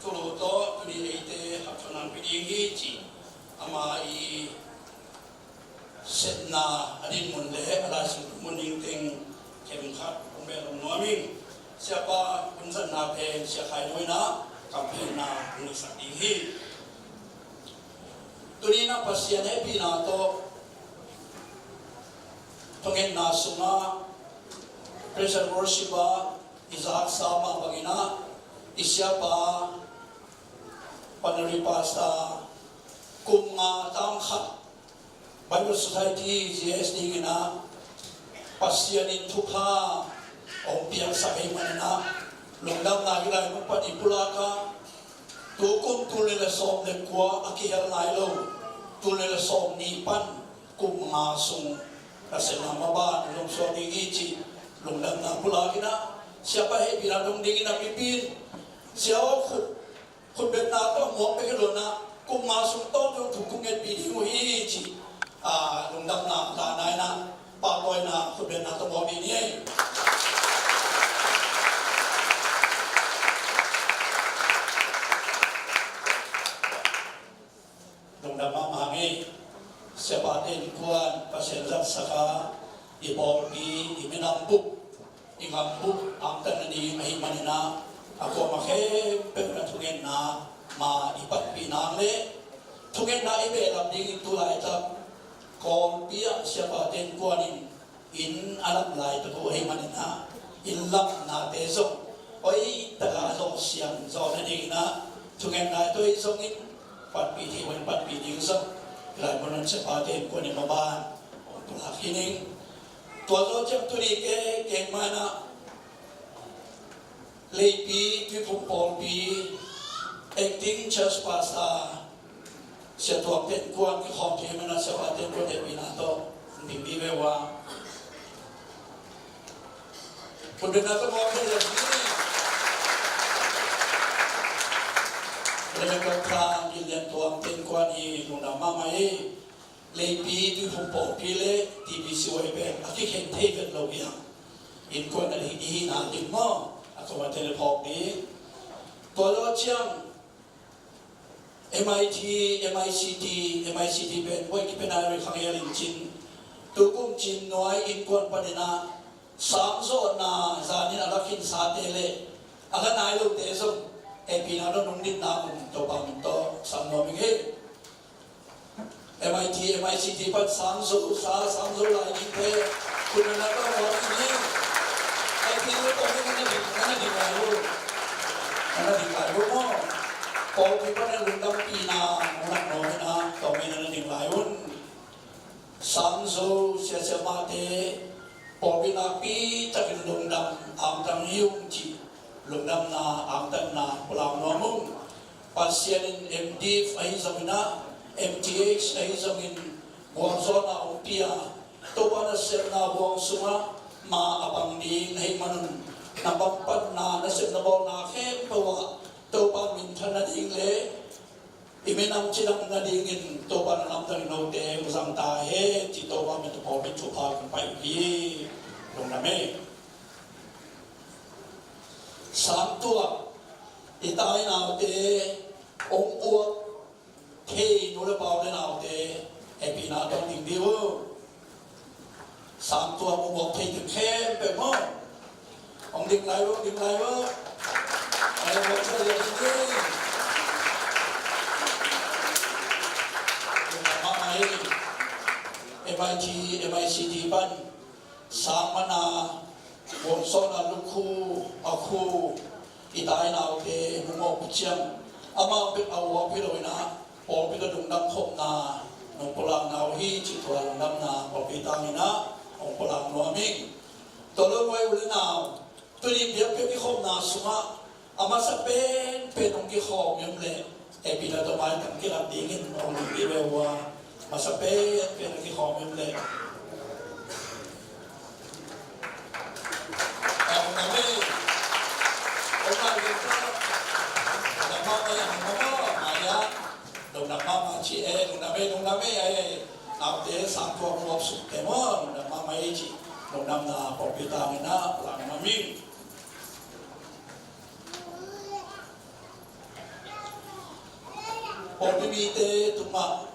thulu tawh tuni eite hapthanan pia ding hi cih ama i sepna a dinmun le a Lai Siangtho mun ningteng khenkhat hong bel hong nuam ing. Siapa hun zatna pen Sia Khai Note in ah kamphenna hong neisak ding hi. Tuni in ah Pasian hehpihna tawh thungetna sungah praise and worship ah i zaksa mah bangin ah i siapa Panari Pastor kum nga tam khat Bible Society G S dingin ah Pasian in thupha hong piaksak ahih manin ah lungdamna hih lai mun pan i pulak a, tu kum tul nih le sawm le kua a kihel nai lo, tul nih le sawm nih pan kum nga sung nasepna maban zong suak ding hi cih lungdamna pulak in ah, siapa hehpihna dong dingin a pipi in sia aw khut khutbetna tawh muak bek hi lo in ah, kum nga sung tawntung thu kong ngetpih ding uh hi cih, a, lungdamna lana in ah, pahtawina khutbetna tawh muak ding hi. Lungdam mahmah ing ei. Siapate innkuan Pasian zatsak a, i pawlpi, i minam bup, i gam bup angtan nading ahih manin ah, a kuamah khempeuh in a thungetna mah i panpih nang le thungetna i behlap dingin tu laitak Kawlpi ah siapate innkuan in inn a lam laitak uh ahih manin ah, inn lamnate zong hoihtak a zawh siang zawh nadingin ah, thungetna i tawh i zongin panpih thei uh in panpih ding zong, hih lai mun ah siapate innkuan in maban hong pulak hi ning. Tua zawh ciang tuni kei, kei mah in ah Leipi Tuiphum Pawlpi Acting Church Pastor Sia Tuam Ten Kuan kikhawm thei manin ah, siapate innkuan hehpihna tawh ding dih ve uh a. Khutbetna tawh muak thei le ni. Reverend Doctor Gillian Tuam Ten Kuan hi, lungdam mahmah hi. Leipi Tuiphum Pawlpi le T B C Y pen a kikhen thei vet lo hi hang. Innkuan a ding i hihna ding maw, a kuamah te le phawk ding. Tua lo ciang M I T, M I C T, M I C T pen hoi kipen a rei khang hial in cin. Tukum cin nuai innkuan panin ah sangzawhna zanin a la khinsate le a la nai lote zong hehpihna tawh nungdinna mun Topa min tawh sam nuam ing ei. M I T, M I C T pan sangzo sa, sangzo lai dingte, khutbetna tawh muak ding hi. Hehpih lo, tawm in na ding, na ding lai lo. Na ding lai lo maw. Pawlpi panin lungdampihna mu nak nuam in ah, tawm in na ding lai un. Sangzo siasiamahte, Pawlpi nakpi takin lungdam angtang hi ung cih lungdamna angtanna pulak nuam ung. Pasian in M Div ahi zongin ah, M T H ahi zongin, gualzawhna hong pia, Topa nasepna huang sungah ma a bang ding na hih manun, na bang panna nasepna bawlna khempeuh ah Topa minthan nading le i minam cidam nadingin Topa na lamdang note hong zang ta hen, ci Topa min tawh pawlpi thupha kong pai hi. Lungdam ei. Sangtuah i tai naute hong uak thei nu le pa, u le naute hehpihna tawh ding dih uh. Sangtuah hong uak thei ding khempeuh maw? Hong ding lai uh, ding lai uh. Ai, hong uak thei ding dih. Mahmah ei. M I T, M I C T pan sang mana, gualzawhna lukhu a khu i tai naute hong uak uh ciang, amau bek a uak hi lo in ah, pawlpi tawh lungdam khopna nong pulak na uh hi, cih tua lungdamna pawlpi tangin ah hong pulak nuam ing. Tua lo, u le nau, tuni biakpiak kikhopna sungah a masa penpen hong kikhawm i om leh, hehpihna tawh mailam kilak dingin hong ding dih ve ua. Masa penpen hong kikhawm i om leh. Lungdam ei. Lungdam ei. Lungdam mahmah, lungdam mahmah, maya. Lungdam mahmah ci ei, lungdam ei, lungdam ei, ei. Naute sangtuah hong uak suk te maw, lungdam mahmah ei ci. Lungdamna pawlpi tangin ah pulak nuam ing. Pawlpi mite tungah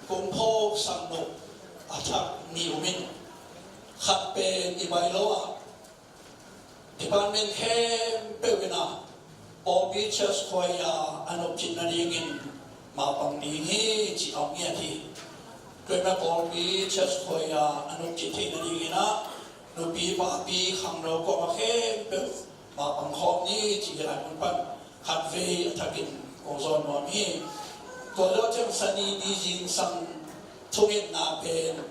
kong phawksak nop a thak nih om in, khat pen i bylaw ah department khempeuh in ah pawlpi church choir a nopcih nadingin mapang ding hi, ci a hong ngiat hi. Tua ahih manin pawlpi church choir a nopcih theih nadingin ah nupi papi khangno kuamah khempeuh mapang khawm ni, cih hi lai mun pan khatvei a thakin kong zawn nuam hi. Tua zawh ciang Sunday ni zingsang thungetna pen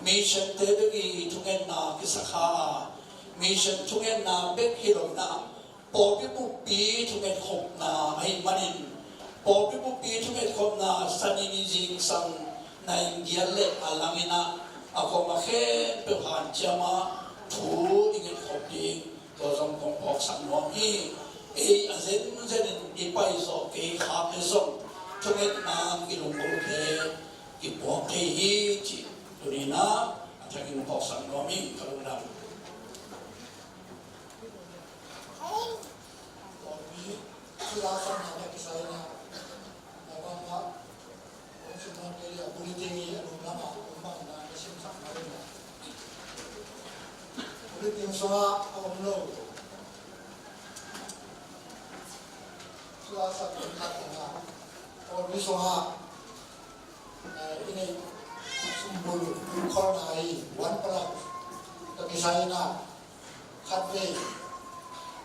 mission te bek i thungetna kisakha a, mission thungetna bek hi lo in ah, pawlpi buppi thunget khopna ahih manin, pawlpi buppi thunget khopna Sunday ni zingsang nai giat le a lang in ah, a kuamah khempeuh hanciam a thu i nget khop ding, tua zong kong phawksak nuam hi. Ei a zenzen in i pai zawh kei khak le zong, thungetna kilunggulhte kipuak thei hi, cih tuni in ah a thakin phawksak nuam hi. Ka lungdam. Pawlpi thu la sakna tawh kisai in ah, a bang ah kong sim nawn kei a, bulletin i a nung lamah om bang in ah ka simsak mai in ah, bulletin sungah a om lo thu la sak om khat in ah, pawlpi sungah, eh, i neih sumbul kholna hi, one plug tawh kisai in ah, khatvei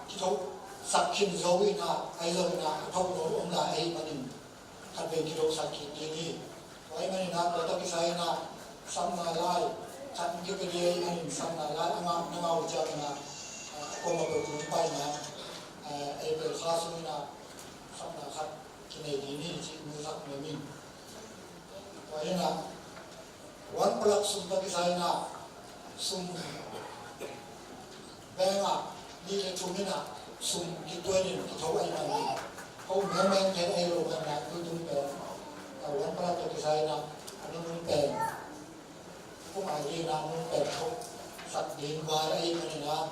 kithosak khin zo in ah, ahi zongin ah a thoh lo om lai ahih manin khatvei kithosak khin ding hi. Tua ahih manin ah tua tawh kisai in ah samna lai khat kipia ding ahih manin samna lai a ngah na ngah uh ciangin ah, a kuamah peuh tung pai in ah, eh, April kha sung in ah samna khat kinei ding hi cih musak nuam ing. Tua in ah one plug sum tawh kisai in ah sum bank ah nih le thum in ah sum kituan in kitho ahih manin, ko mengmeng thei ahi lo manin ah tutung pen, ah, one plug tawh kisai in ah a nunung pen, kum ai ding in ah a nunung pen thosak ding vai ahih manin ah,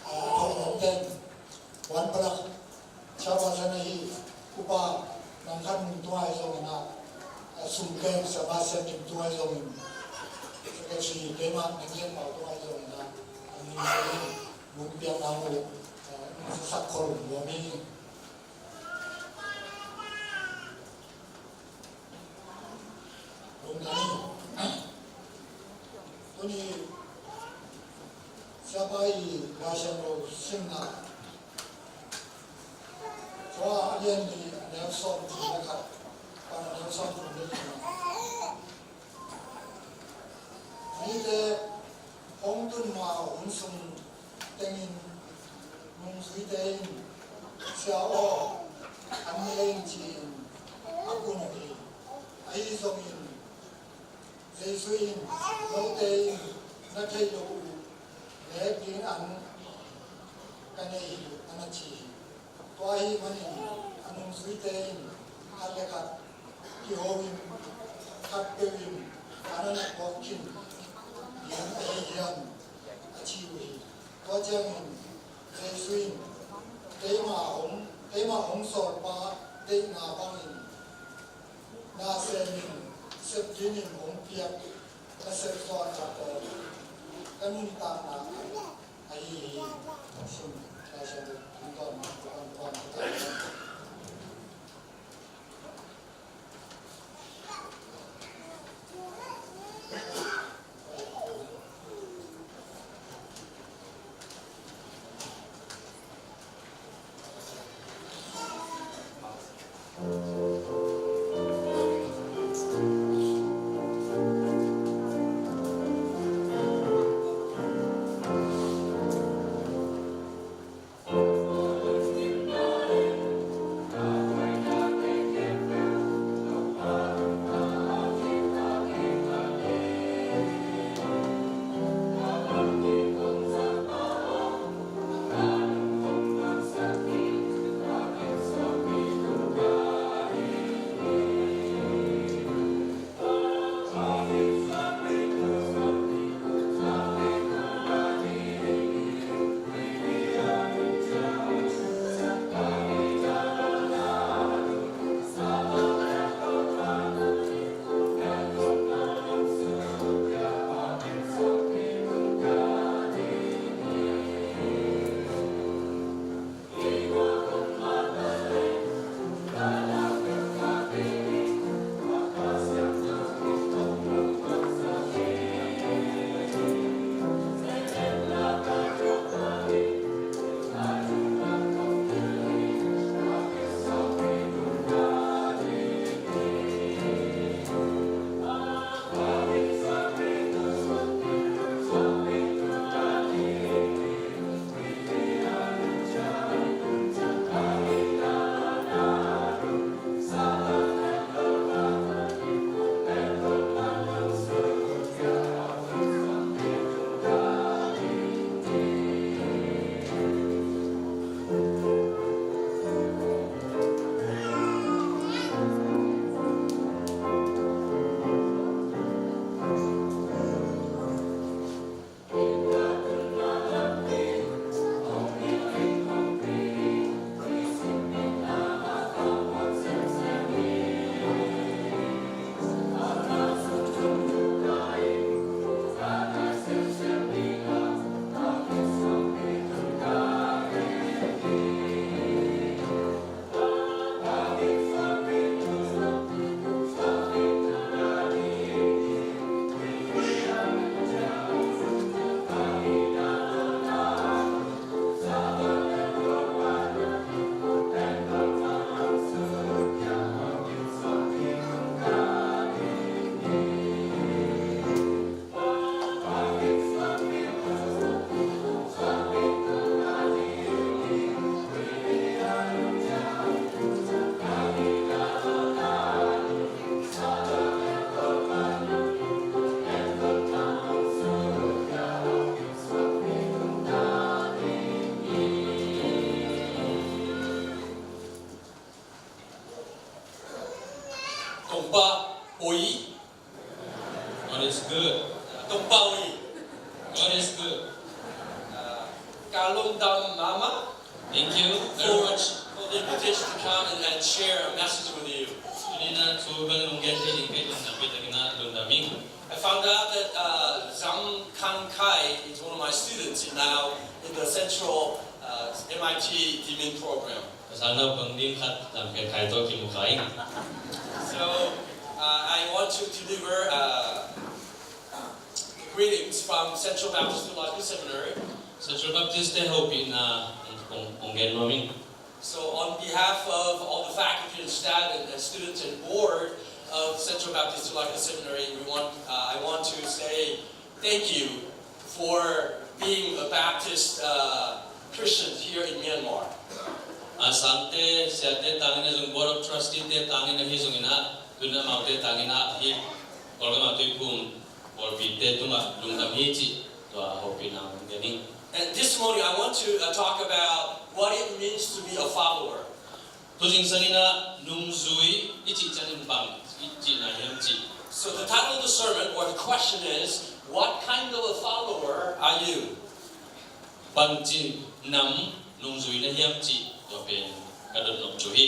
ah, a thoh nop ten one plug Chairperson ahi Upa Nang Khan Nung tung ahi zongin ah, a sum pen Sebastian Kim tung ahi zongin, Secretary keimah Nang Lian Pau tung ahi zongin ah, a nung pen nung piakna mu, a nung sak khol nuam hi. Lungdam hi. Tuni Siapa i Laisiangtho simna Johan a lian li, a neu sawmthum le khat pan a neu sawmthum le lina. Mite hong tun Sung tengin nungzuite in, "Sia aw, an ne in," ci-in a kun uh hi. Ahi zongin Jesu in, "Note in na theih loh uh nek ding an ka nei hi," a na ci hi. Tua ahih manin a nungzuite in khat le khat kiho in, khat peuh in an a na puak khin ding ahi hiam, a ci uh hi. Tua ciangin Jesu in, "Keima hong, keima hong sawlpa deihna bangin na semin sep dingin hong piak ka sepzawhna tawh ka nuntakna ahi hi." Sim, Lai Siangtho tungtawn, tungtawn, tungtawn. Topa oi. God is good. Topa oi. God is good. Uh, ka lungdam mahmah. Thank you very much for the invitation to come and, and share a message with you. Tuni-in ah thu ka hong gen thei ding ka lungdam, biatak in ah lungdam ing. I found out that, uh, Zam Kan Kai is one of my students in now in the Central, uh, M I T Degree Program. Ka sang naupang ding khat Zam Kan Kai tawh kimu kha ing. So, uh, I want to deliver, uh, greetings from Central Baptist Theological Seminary. Central Baptist te hopihna hong, hong gen nuam ing. So on behalf of all the faculty and staff and, and students and board of Central Baptist Theological Seminary, we want, uh, I want to say thank you for being a Baptist uh, Christian here in Myanmar. A sangte, siate tangin a zong, Board of Trustee te tangin a hi zongin ah, tun amaute tangin ah hi Kawlgam a tuiphum pawlpite tungah lungdam hi cih tua hopihna hong gen ing. And this morning I want to uh, talk about what it means to be a follower. Tu zingsangin ah nungzui i cih ciangin bang i cihna hiam cih. So the title of the sermon or the question is, what kind of a follower are you? Bangci nam nungzui na hiam cih tua pen ka dot nop thu hi.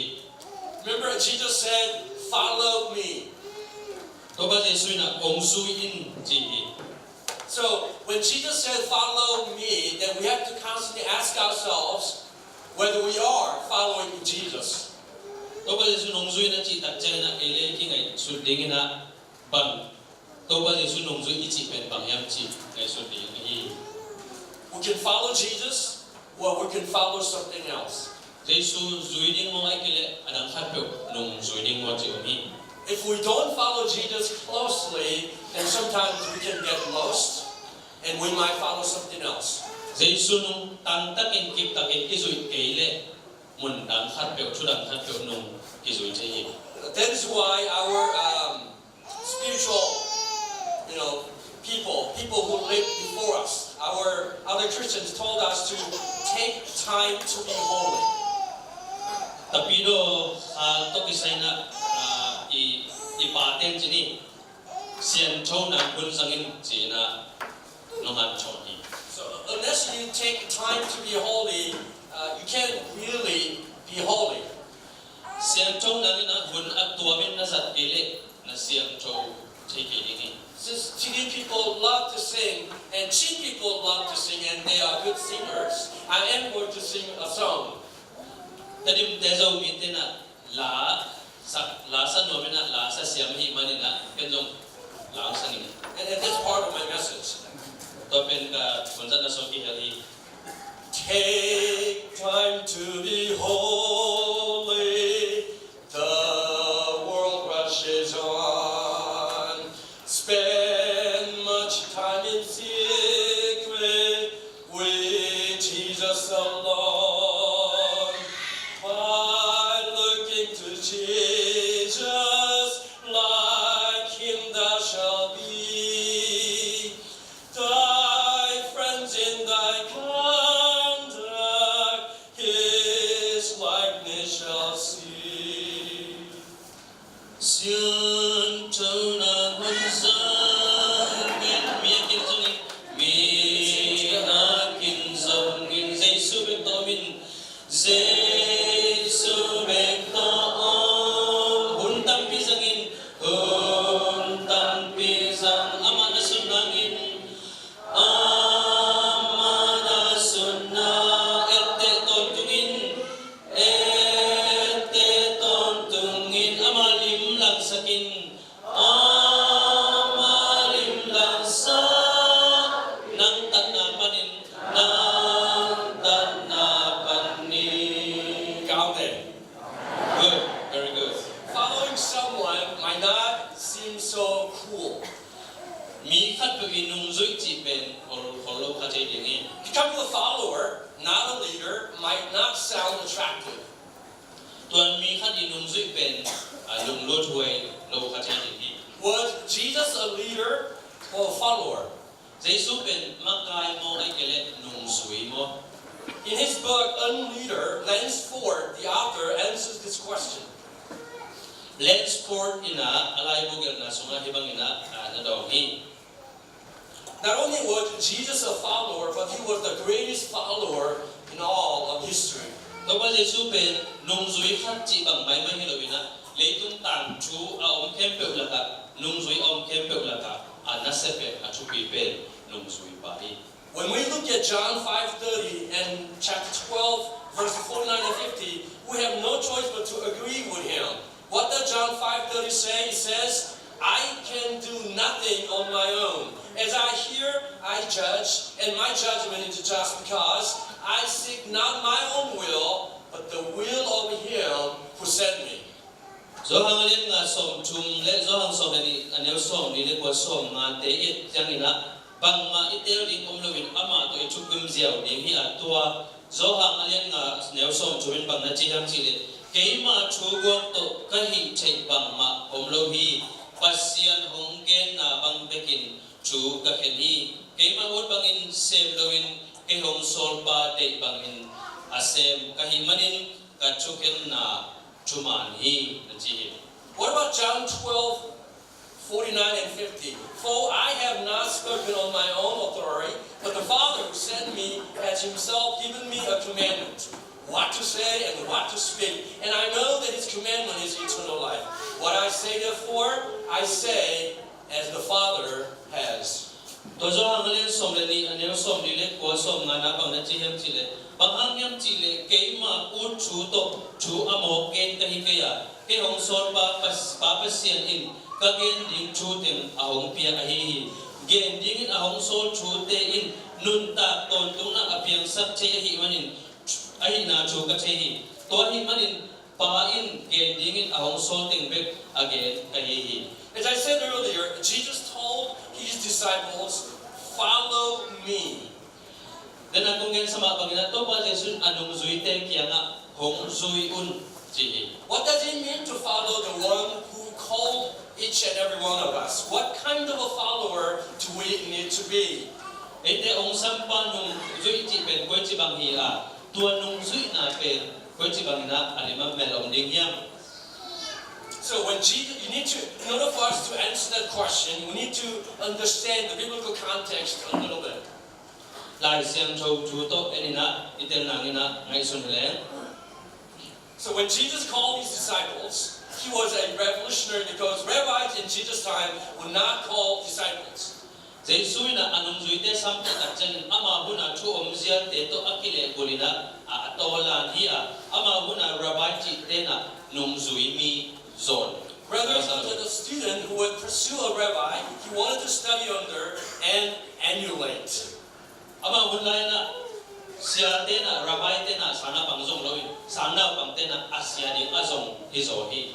Remember, Jesus said, "Follow me." Topa Jesu in ah, "Kong zui in," ci hi. So when Jesus said, "Follow me," then we have to constantly ask ourselves whether we are following Jesus. Topa Jesu nungzui na cih tak ciangin ah ei le ei kingaihsut dingin ah bang Topa Jesu nungzui i cih pen bang hiam cih ngaihsut ding ahi. We can follow Jesus, or we can follow something else. Jesu zui ding maw, ahih kei leh a dang khatpeuh nungzui ding maw cih om hi. If we don't follow Jesus closely, then sometimes we can get lost and we might follow something else. Jesu nung tangtakin, kiptakin i zuih kei leh mun dang khatpeuh, thu dang khatpeuh nung kizui thei hi. That is why our um, spiritual, you know, people, people who lived before us, our other Christians told us to take time to be holy. Tapidaw khal tawh kisai in ah, ah, i, i pa ten ci ni, siangthona hun zang in ci-in ah nong hanthawn hi. So unless you take time to be holy, uh, you can't really be holy. Siangtho nang in ah hun a tuamin na zat kei leh na siangtho thei kei ding hi. Since Chin people love to sing, and Chin people love to sing, and they are good singers, I am going to sing a song. Tadimte Zomite in ah la sa, la sa nuam in ah, la sa siam ahih manin ah ken zong la hong sa ning. And, and that's part of my message. Tua pen ka hun zatna sung kihel hi. Take time to be holy. The world rushes on. Spend much time in secret with Jesus alone. By looking to Jesus, like him thou shalt be. Thy friends in thy conduct his likeness shall see. Siangthona hun zang in, mi a kin zong in, mi a kin zong in, Jesu bek tawh om in, Jesu bek tawh om. Hun tampi zang in, hun tampi zang, amah na sun nang in, amah na sunna etteh tawntung in, etteh tawntung in, amah lim langsak in, amah lim langsak, nang tatna panin, nang tatna panin. Ka om te. Good, very good. Following someone might not seem so cool. Mi khatpeuh i nungzuih cih pen khol, khol lo kha thei ding hi. Becoming a follower, not a leader, might not sound attractive. Tuan mi khat i nungzuih pen, a, lunglut huai lo kha thei ding hi. Was Jesus a leader or a follower? Jesu pen makai maw, ahih kei leh nungzui maw? In his book, Unleader, Lance Ford, the author, answers this question. Lance Ford in ah a laibu gelhna sungah hih bangin ah, ah, na dawng hi. Not only was Jesus a follower, but he was the greatest follower in all of history. Topa Jesu pen nungzui khat cih bang maimai hi lo in ah, leitung tangthu a om khempeuh lakah, nungzui a om khempeuh lakah a nasia pen, a thupi pen nungzui pa hi. When we look at John five thirty and chapter twelve, verses forty-nine and fifty, we have no choice but to agree with him. What does John five thirty say? It says, "I can do nothing on my own. As I hear, I judge, and my judgment is just, because I seek not my own will, but the will of him who sent me." Johan a lian nga, sawmthum le Johan sawm le nih, a neu sawmli le kua, sawmngate i et ciangin ah, bangmah i teel ding om loin amah tawh i thukim ziau ding hi a, tua Johan a lian nga neu sawm thum in bang na ci hiam cih leh, keima thu guak tawh ka hih theih bangmah om lo hi. Pasian hong genna bang bekin thu ka khen hi. Keima ut bangin sem loin kei hong sawlpa deih bangin a sem ka hih manin ka thukhenna thuman hi, na ci hi. What about John twelve, forty-nine and fifty? "For I have not spoken on my own authority, but the Father who sent me has himself given me a commandment, what to say and what to speak. And I know that his commandment is eternal life. What I say, therefore, I say as the Father has." Tua Johan a lian sawm le nih, a neu sawm li le kua, sawm nga na bang na ci hiam cih leh, bang hang hiam cih leh, keima ut thu tawh thu a mawk gen ka hi kei a, kei hong sawlpa Pas-, Pa Pasian in ka gen ding thu teng a hong pia ahi hi. Gen dingin a hong sawl thute in nuntak tawntungna a piangsak thei ahih manin, ahihna thu ka thei hi. Tua ahih manin Pa in gen dingin a hong sawl teng bek a gen ka hi hi. As I said earlier, Jesus told his disciples, "Follow me." Dena kong gensa mah bangin ah, Topa Jesu in a nungzuite kiangah, "Hong zui un," ci hi. What does it mean to follow the one who called each and every one of us? What kind of a follower do we need to be? Eite hong sampa nungzuih cih pen koici bang hi a, tua nungzuihna pen koici bangin ah a limah mel om ding hiam? So when Jesus, you need to, in order for us to answer that question, we need to understand the biblical context a little bit. Lai Siangtho thu tawh en in ah, i tel nang in ah ngaihsun hi leng. So when Jesus called his disciples, he was a revolutionary because rabbis in Jesus' time would not call disciples. Jesu in ah a nungzuite sam taktak ciangin ama hun a thu omziate tawh a kilehbulh in ah a tawlan hi a, ama hun a rabbi cihte in ah nungzui mi zong. Rather, he was a student who would pursue a rabbi he wanted to study under and emulate. Ama hun lai in ah siate in ah, rabbite in ah sangnaupang zong lo in, sangnaupangte in ah a sia ding a zong hi zaw hi.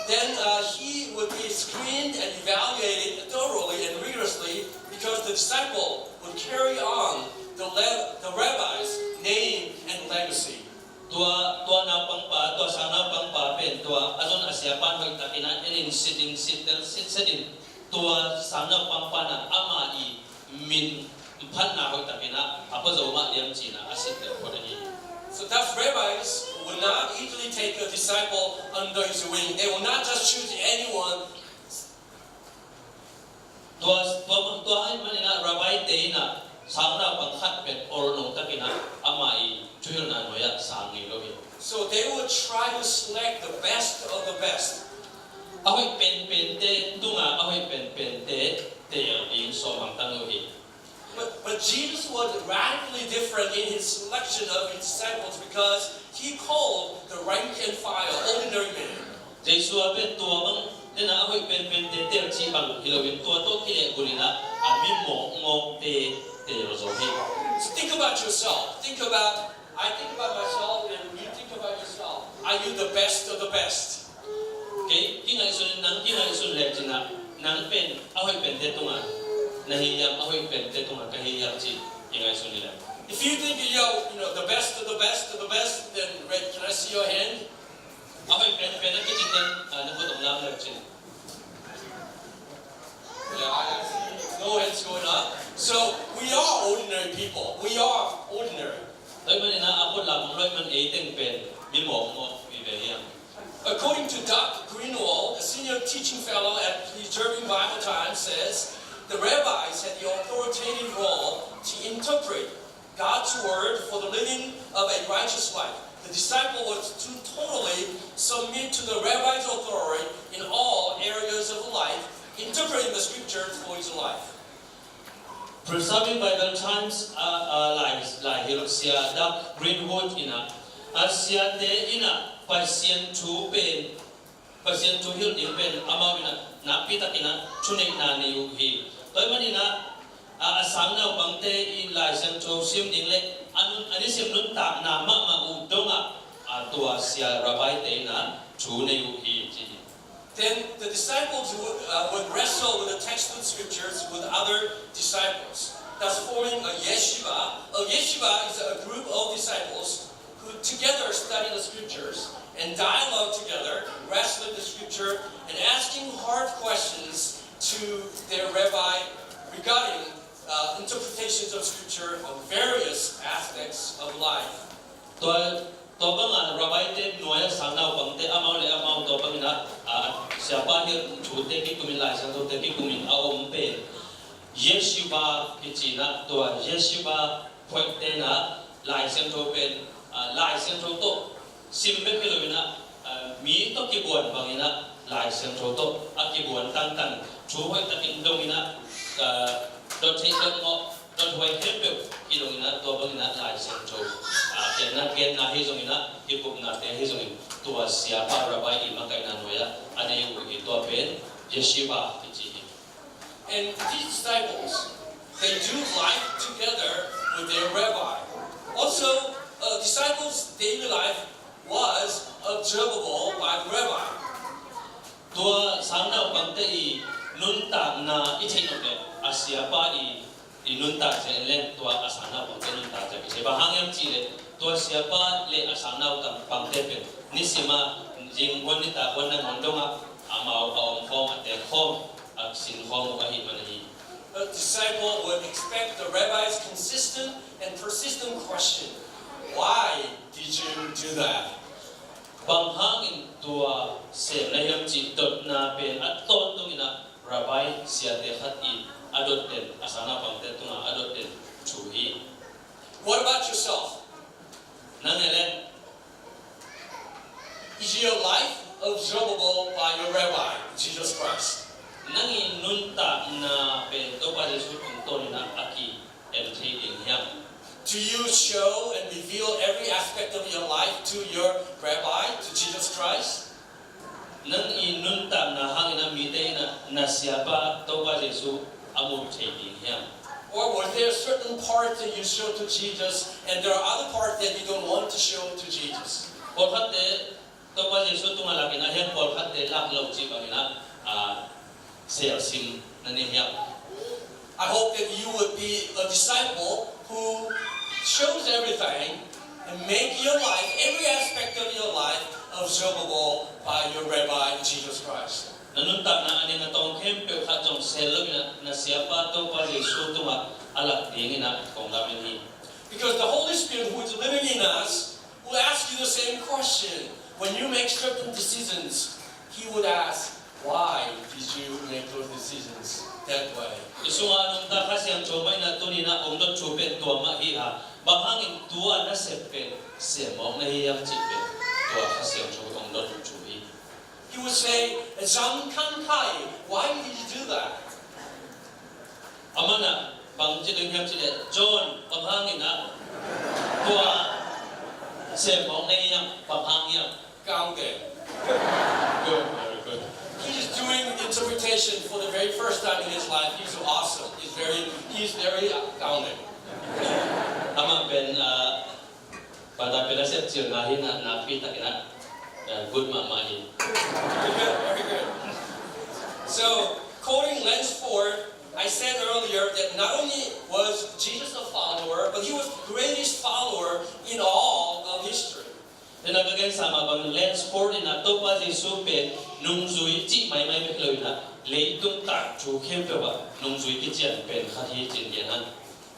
Then, uh, he would be screened and evaluated thoroughly and rigorously because the disciple would carry on the le-, the rabbi's name and legacy. Tua, tua naupangpa, tua sangnaupangpa pen tua a zon a siapa in hoihtakin ah en in, sit in, sit tel, sit set in, tua sangnaupangpa in ah ama i min phatna hoihtakin ah a pua zo mah diam ci-in ah a sittel phot ahi hi. So thus rabbis would not easily take a disciple under his wing. They will not just choose anyone. Tua, tua, tua ahih manin ah rabbite in ah sangnaupang khat pen olnong takin ah ama i thuhilhna nuai-ah sang ngei lo hi. So they would try to select the best of the best. A hoih penpente tungah a hoih penpente teel ding sawm hangtang lo hi. But, but Jesus was radically different in his selection of his disciples because he called the rank and file, ordinary men. Jesu a pen tua bang, tena a hoih penpente teel cih bang hi loin, tua tawh kilehbulh in ah a mi mawkmawkte teel zo hi. So think about yourself. Think about, I think about myself and you think about yourself. Are you the best of the best? Kei kingaihsun, nang kingaihsun lecin ah, nang pen a hoih pente tungah na hi hiam, a hoih pente tungah ka hi hiam cih kingaihsun hi leng. If you think you're, you know, the best of the best of the best, then, right, can I see your hand? A hoih penpen a kici teng, ah, na khut hong lam lecin. Yeah, I, I see no hands going up. So we are ordinary people. We are ordinary. Tua ahih manin ah a khut lam hong luah man ei teng pen mi mawkmawk vive hiam. According to Doug Greenwald, a senior teaching fellow at Preserving Bible Times, says the rabbis had the authoritative role to interpret God's word for the living of a righteous life. The disciple was to totally submit to the rabbi's authority in all areas of life, interpreting the scriptures for his life. Preserving Bible Times a, a lai, laihilh sia Doug Greenwald in ah, a siate in ah Pasian thu pen, Pasian thu hilh ding pen amau in ah nakpi takin ah thuneihna nei uh hi. Tua ahih manin ah, a, a sangnaupangte in Lai Siangtho sim ding le a nun, a nisim nuntakna mahmah uh dongah, a, tua sia rabbite in ah thu nei uh hi, ci hi. Then the disciples would, uh, would wrestle with the textbook scriptures with other disciples, thus forming a yeshiva. A yeshiva is a group of disciples who together study the scriptures and dialogue together, wrestling the scripture and asking hard questions to their rabbi regarding, uh, interpretations of scripture on various aspects of life. Tua, tua banga rabbi te nuai a sang naupangte amau le amau tua bangin a, a, siapa hi thute kikumin, Lai Siangthote kikumin a om pen yeshiva kici in a, tua yeshiva phuaite in a Lai Siangtho pen, a, Lai Siangtho tawh sim bek hi lo in a, a, mi tawh kibuan bangin a Lai Siangtho tawh a kibuan tangtang thu hoih takin dong in a, a, dot theih dot ngawh dot huai khempeuh kidong in a, tua bangin a Lai Siangtho, a, genna genna hi zongin a, kikupnate hi zongin tua siapa rabbi i makaihna nuai a a nei uh hi. Tua pen yeshiva kici hi. And these disciples, they do life together with their rabbi. Also, uh, disciples' daily life was observable by the rabbi. Tua sang naupangte i nuntakna i theih nop leh a siapa i, i nuntak zia en leng tua a sang naupangte nuntak zia kici. Bang hang hiam cih leh tua siapa le a sang naupangte pen nisim a zing guan nitak guan nangawn dong a amau a om khawm, a teek khawm, a sin khawm uh ahih man ahi. A disciple would expect the rabbi's consistent and persistent question, "Why did you do that?" Bang hangin tua sem na hiam cih dotna pen a tawntung in a rabbi siate khat in a dot den, a sang naupangte tungah a dot den thu hi. What about yourself? Nang e le? Is your life observable by your rabbi, Jesus Christ? Nang i nuntakna pen Topa Jesu tungtawn in a ki en thei ding hiam? Do you show and reveal every aspect of your life to your rabbi, to Jesus Christ? Nang i nuntakna hangin a mite in a na siapa Topa Jesu a mu thei ding hiam? Or was there a certain part that you show to Jesus and there are other parts that you don't want to show to Jesus? Pawlkhatte Topa Jesu tungah lakin a hiang pawlkhatte lak lo cih bangin a, a, selsim na nei hiam? I hope that you would be a disciple who shows everything and make your life, every aspect of your life, observable by your rabbi, Jesus Christ. Na nuntakna a ning a tawng khempeuh khat zong sel lo in a na siapa Topa Jesu tungah a lak dingin a kong lamen hi. Because the Holy Spirit who is living in us will ask you the same question. When you make certain decisions, he would ask, "Why did you make those decisions that way?" I sungah a nungta Kha Siangtho mah in a tuni in a hong dot thu pen tua mah hi a, bang hangin tua na sep pen sem mawk na hi hiam cih pen tua Kha Siangtho hong dot thu hi. He would say, "Zang khan khai, why did you do that?" Amah in a bang ci ding hiam cih leh, "John, bang hangin a tua sem mawk na hi hiam, bang hang hiam?" Kaung de. Good, very good. He's doing interpretation for the very first time in his life. He's awesome. He's very, he's very, uh, kaung de. Amah pen, uh, Bangtan pen a sepcil na hi na, nakpi takin a, eh, good mahmah hi. Very good, very good. So, quoting Lance Ford, I said earlier that not only was Jesus a follower, but he was the greatest follower in all of history. Tena ka gen sa mah bang Lance Ford in a Topa Jesu pen nungzui cih maimai bek lo in a, leitung tangthu khempeuh ah nungzui kician pen khat hi ci-in gen hang.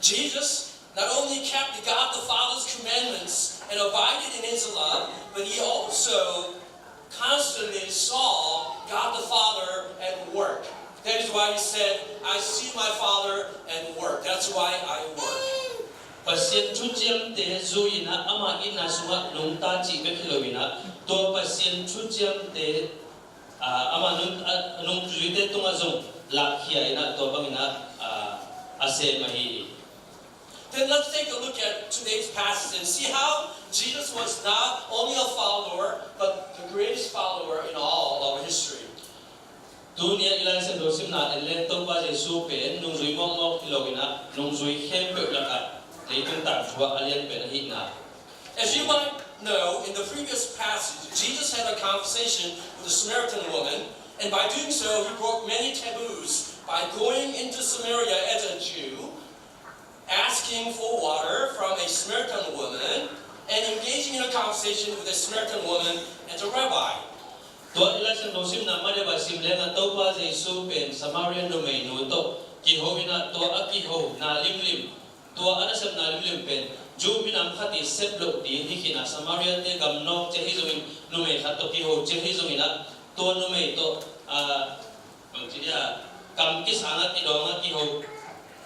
Jesus not only kept God the Father's commandments and abided in his love, but he also constantly saw God the Father at work. That is why he said, "I see my Father at work. That's why I work." Pasian thuciamte zui in a, amah itna sungah nungta cih bek hi lo in a, tua Pasian thuciamte, ah, amah nung, ah, nungzuite tungah zong lakkhia in a, tua bangin a, ah, a sem ahi hi. Then let's take a look at today's passage and see how Jesus was not only a follower, but the greatest follower in all of history. Tuni a i Lai Siangtho simna en leng Topa Jesu pen nungzui mawkmawk hi lo in a, nungzui khempeuh lakah leitung tangthu ah a lian pen ahihna. As you might know, in the previous passage, Jesus had a conversation with a Samaritan woman And by doing so, he broke many taboos by going into Samaria as a Jew, asking for water from a Samaritan woman, and engaging in a conversation with a Samaritan woman as a rabbi. Tua i Lai Siangtho simna Mate vai sim lengah Topa Jesu pen Samaria numeinu tawh kiho inah, tua a kihona limlim, tua a nasepna limlim pen Jew minam khat i sep loh ding hi khin a, Samaria-te gamnawk cia hi zongin, numei khat tawh kiho cia hi zongin ah, tua numei tawh, ah, bangci dia, kam kisang a kidawng a kiho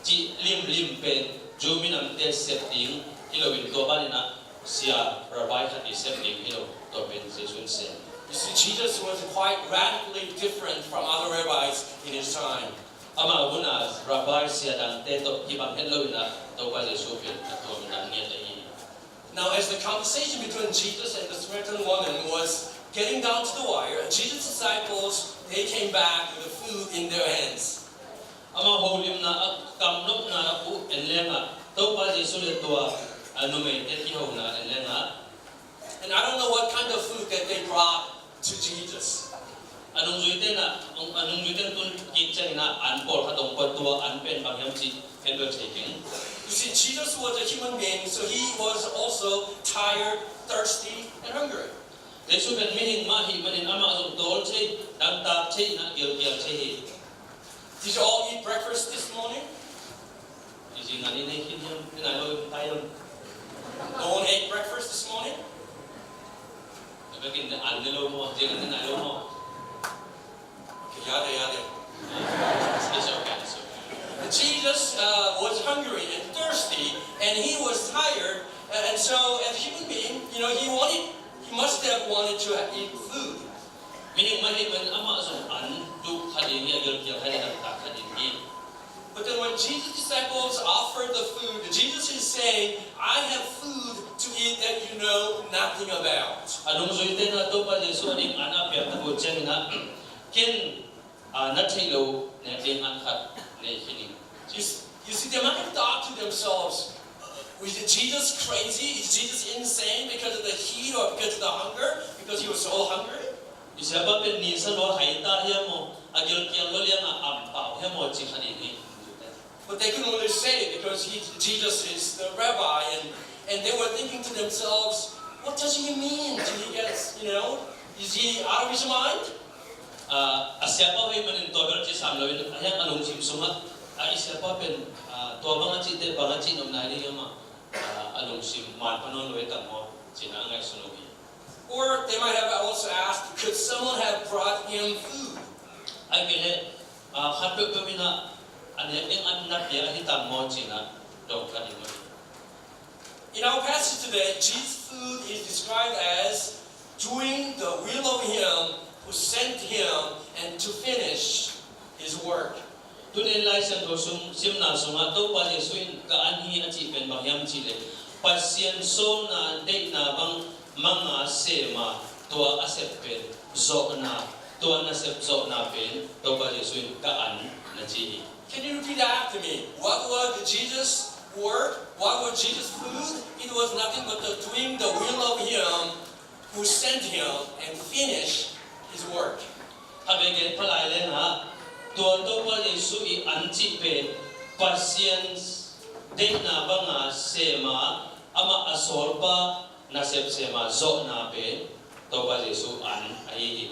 cih limlim pen Jew minamte sep ding hi loin, tua banin ah sia, rabbi khat i sep ding hi lo, tua pen Jesu in sem. You see, Jesus was quite radically different from other rabbis in his time. Ama hun a rabbi, sia dangte tawh kibang het lo inah Topa Jesu pen a tuamna ngiat ahi hi. Now, as the conversation between Jesus and the Samaritan woman was getting down to the wire, Jesus' disciples, they came back with the food in their hands. Ama holimna a, kamnopna a uh en lengah Topa Jesu le tua a numeite kihona en lengah. And I don't know what kind of food that they brought to Jesus. A nungzuite in ah, a nungzuite in tun kik ciangin ah an pawlkhat hong pua, tua an pen bang hiam cih en bel thei keng. You see, Jesus was a human being, so he was also tired, thirsty, and hungry. Jesu pen mihing mah ahih manin amah zong tawlcei, dangtakcei in ah gilkialcei hi. Did you all eat breakfast this morning? Izi ngan i nei khin hiam, i nai lo i tai hiam? No one ate breakfast this morning? A bekin an ne lo maw, izi ngan i nai lo maw? Okay, ya de, ya de. It's okay, it's okay. Jesus, uh, was hungry and thirsty, and he was tired, and, and so as a human being, you know, he wanted, he must have wanted to eat food. Mihing mah ahih manin amah zong an duh kha ding hi, a gilkial kha ding, dangtak kha ding hi. But then when Jesus' disciples offered the food, Jesus is saying, "I have food to eat that you know nothing about." A nungzuite in ah Topa Jesu ading an a piak tak uh ciangin ah, ken, ah, na theih loh nek ding an khat nei khin ing. You s-, you see, they might have thought to themselves, "Is Jesus crazy? Is Jesus insane because of the heat or because of the hunger? Because he was so hungry?" I siapa pen ni sa lua hai ta hiam maw, a gilkial lua liang a am pau hiam maw, ci kha ding hi. But they could only say, because he, Jesus is the rabbi, and, and they were thinking to themselves, "What does he mean? Did he get, you know, is he out of his mind?" Ah, a siapa hoih manin tua bel ci sam loin, a hiang a lungsim sungah, ah, i siapa pen, ah, tua bang a cihte, bang a cih nop nai ding hiam maw, ah, a lungsim man pha nawn lo hi tam maw, ci-in a ngaihsun uh hi. Or they might have also asked, "Could someone have brought him food?" Ahih kei leh, ah, khat peuhpeuh in ah, a nek ding an na pia ahi tam maw, ci-in a dong kha ding uh hi. In our passage today, Jesus' food is described as doing the will of him who sent him and to finish his work. Tuni-in Lai Siangtho sung, simna sungah Topa Jesu in ka an hi a cih pen bang hiam cih leh, Pasian sawlna deihna bang manga sem a, tua a sep pen zawhna, tua nasep zawhna pen Topa Jesu in ka an na ci hi. Can you repeat after me? What was the Jesus' work? What was Jesus' food? It was nothing but the doing the will of him who sent him and finish his work. A bek gen pha lai leng ah, tua Topa Jesu i an cih pen Pasian deihna banga sem a, amah a sawlpa nasep sem a zawhna pen Topa Jesu an ahi hi.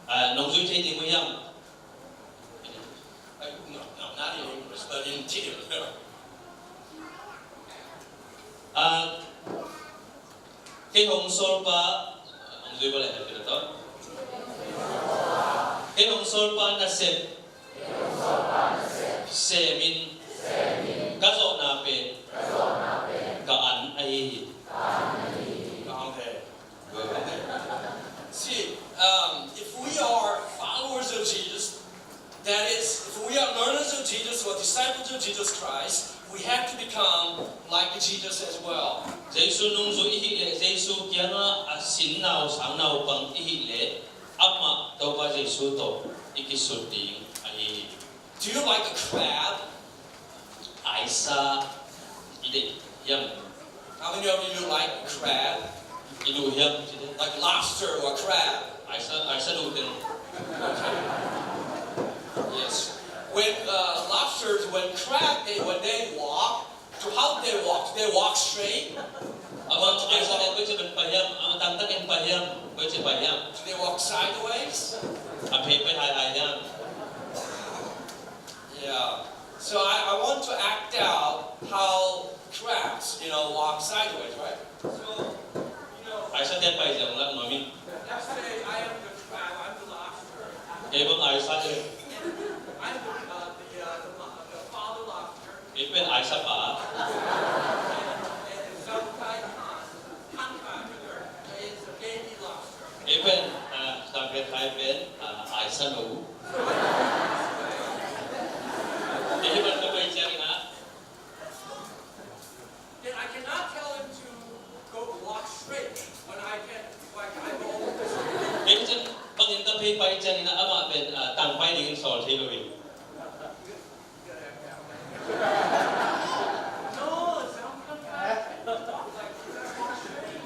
Ah, nong zui thei ding uh hiam? Ah, kei hong sawlpa, hong zui bale hel kei tawh. Kei hong sawlpa nasep semin ka zawhna pen ka an ahi hi. Amen. See, um, if we are followers of Jesus, that is, if we are learners of Jesus or disciples of Jesus Christ, we have to become like Jesus as well. Jesu nungzui i hih leh, Jesu kiangah a sin nau, sang naupang i hih leh, amah Topa Jesu tawh i kisut ding ahi hi. Do you like a crab? Aisa i deih hiam? How many of you like crab? I duh hiam ci ding. Like lobster or crab. Aisa, aisa duh teng. Yes. When uh, lobsters, when crab, they when they walk, to how they walk? Do they walk straight? Ama aisa pen koi ci pen pai hiam, ama tangtak in pai hiam, koi ci pai hiam. Do they walk sideways? A phei pai haihai hiam. Yeah. So I, I want to act out how crabs, you know, walk sideways, right? So, you know, aisa te pai zang lak mami. Let's say I am the crab, I'm the lobster. Kei bang aisa te. I'm the, uh, the, uh, the, mo- the father lobster. Kei pen aisa pa. And, and some guy comes, comes after, is a baby lobster. Kei pen, uh, tangke kai pen, uh, aisa no. Kei pen ka pai ciang in ah. Then I cannot tell him to go walk straight when I can, like, I go over the street. Kei cin bangin ka phei pai ciang in ah amah pen, ah, tang pai dingin sawl thei lo hi. No, some kind of, like, walk straight.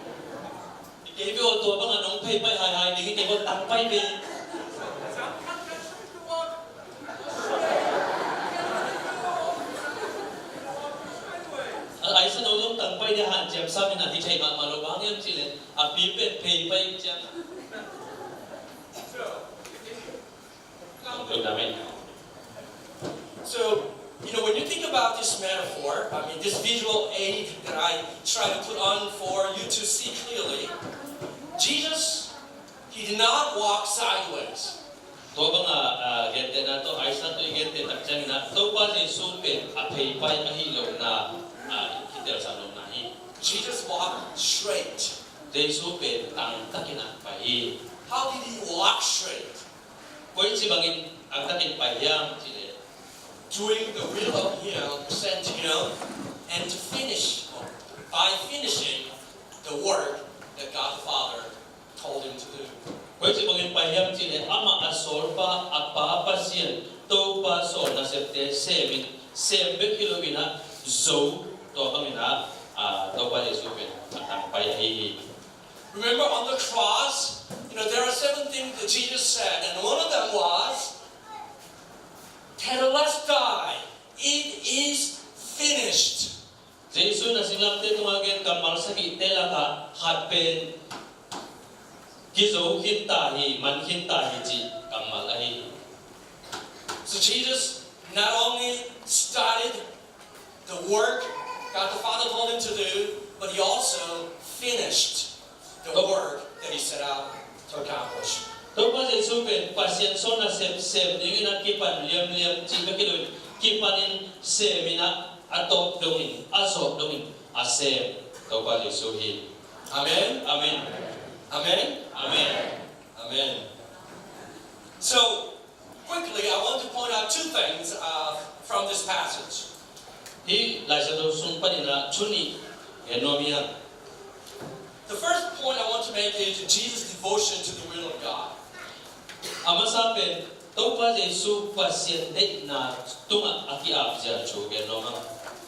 Kei bel tua bang a nong phei pai haihai ding hi, kei bel tang pai ve. A, aisa no zong tang pai ding hanciam sam in a hi thei mahmah lo, bang hiam cih leh a pi pen phei pai ciang. Amen. So, you know, when you think about this metaphor, I mean, this visual aid that I try to put on for you to see clearly, Jesus, he did not walk sideways. Tua bang a, ah, gentehna tawh, aisa tawh i genteh tak ciangin ah, Topa Jesu pen a phei pai ahi lohna, ah, i telsak lohna hi. Jesus walked straight. Jesu pen tangtakin a pai hi. How did he walk straight? Koi ci bangin tangtakin pai hiam cih leh, doing the will of him who sent him, and to finish, by finishing the work that God the Father told him to do. Koi ci bangin pai hiam cih leh, amah a sawlpa, a Pa Pasian, Topa sawl nasepte semin, sem bek hi loin ah, zo, tua bangin ah, ah, Topa Jesu pen a tang pai ahi hi. Remember on the cross, you know, there are seven things that Jesus said, and one of them was, "Tetelestai, it is finished." Jesu in a singlamteh tungah gen kammal sagihte lakah khat pen, "Kizo khin ta hi, man khin ta hi," cih kammal ahi hi. So Jesus not only started the work God the Father told him to do, but he also finished the work that he set out to accomplish. Topa Jesu pen Pasian sawl nasep sem dingin a kipan liamliam cih bek hi loin, kipanin semin ah, a tawp dongin, a zawh dongin a sem Topa Jesu hi. Amen. Amen. Amen. Amen. Amen. So, quickly, I want to point out two things, uh, from this passage. Hih Lai Siangtho sung panin ah thu nih gen nuam ing. The first point I want to make is Jesus' devotion to the will of God. A masa pen, Topa Jesu Pasian deihna tungah a ki-apzia thu gen nuam ing.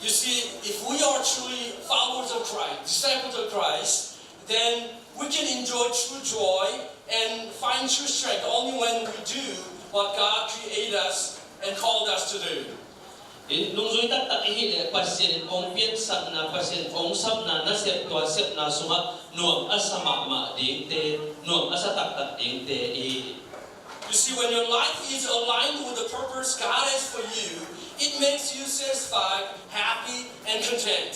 You see, if we are truly followers of Christ, disciples of Christ, then we can enjoy true joy and find true strength only when we do what God created us and called us to do. In nungzui taktak i hih leh Pasian in hong piansakna, Pasian hong sapna, nasep tua sepna sungah nuam a sa mahmah dingte, nuam a sa taktak dingte i hi. You see, when your life is aligned with the purpose God has for you, it makes you satisfied, happy, and content.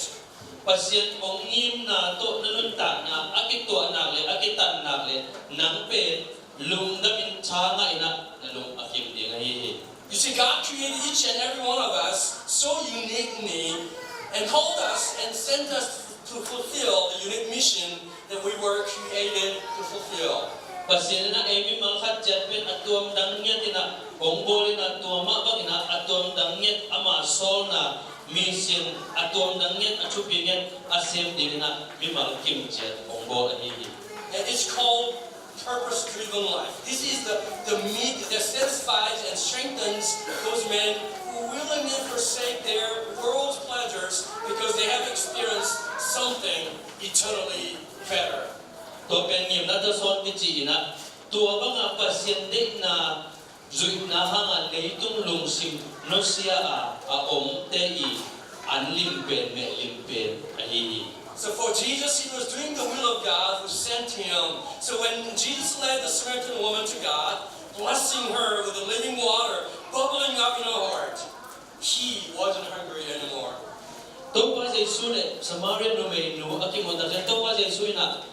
Pasian hong ngimna tawh na nuntakna a kituah nak leh, a kitat nak leh, nang pen lungdamin, tha ngahin ah na lung a kim ding ahi hi. You see, God created each and every one of us so uniquely and called us and sent us to fulfill the unique mission that we were created to fulfill. Pasian in ah ei mimal khat ciat pen a tuamdang ngiat in ah hong bawl in ah, tua mah bangin ah a tuamdang ngiat ama sawlna, mission, a tuamdang ngiat, a thupi ngiat a sem dingin ah mimal kim ciat hong bawl ahi hi. And it's called purpose-driven life. This is the, the meat that satisfies and strengthens those men who willingly forsake their world's pleasures because they have experienced something eternally better. Tua pen ngimna tawh sawn kici in ah, tua banga Pasian deihna zuihna hanga leitung lungsim nusia a a omte i an lim pen, meh lim pen ahi hi. So for Jesus, he was doing the will of God who sent him. So when Jesus led the Samaritan woman to God, blessing her with the living water bubbling up in her heart, he wasn't hungry anymore. Topa Jesu le Samaria numeinu a kimuh tak ciang, Topa Jesu in ah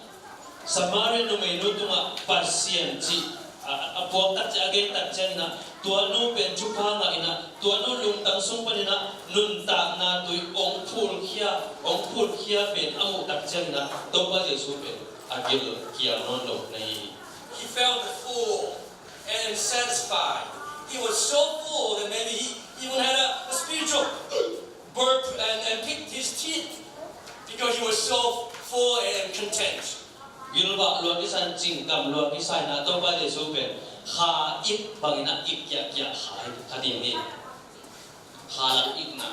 Samaria numeinu tungah Pasian cih a, a puak tak ciang, a gen tak ciangin ah, tua nu pen thupha ngah in ah, tua nu lungtang sung panin ah nuntakna tui hong phulkhia, hong phulkhia pen a muh tak ciangin ah, Topa Jesu pen a gil kial nawn lo na hi hi. He felt full and satisfied. He was so full that maybe he even had a, a spiritual burp and, and picked his teeth because he was so full and content. Gilvah lua kisa in, cingkam lua kisa in ah, Topa Jesu pen kha ik bangin ah ik kiahkiah kha hi, kha ding hi. Kha lak ikna.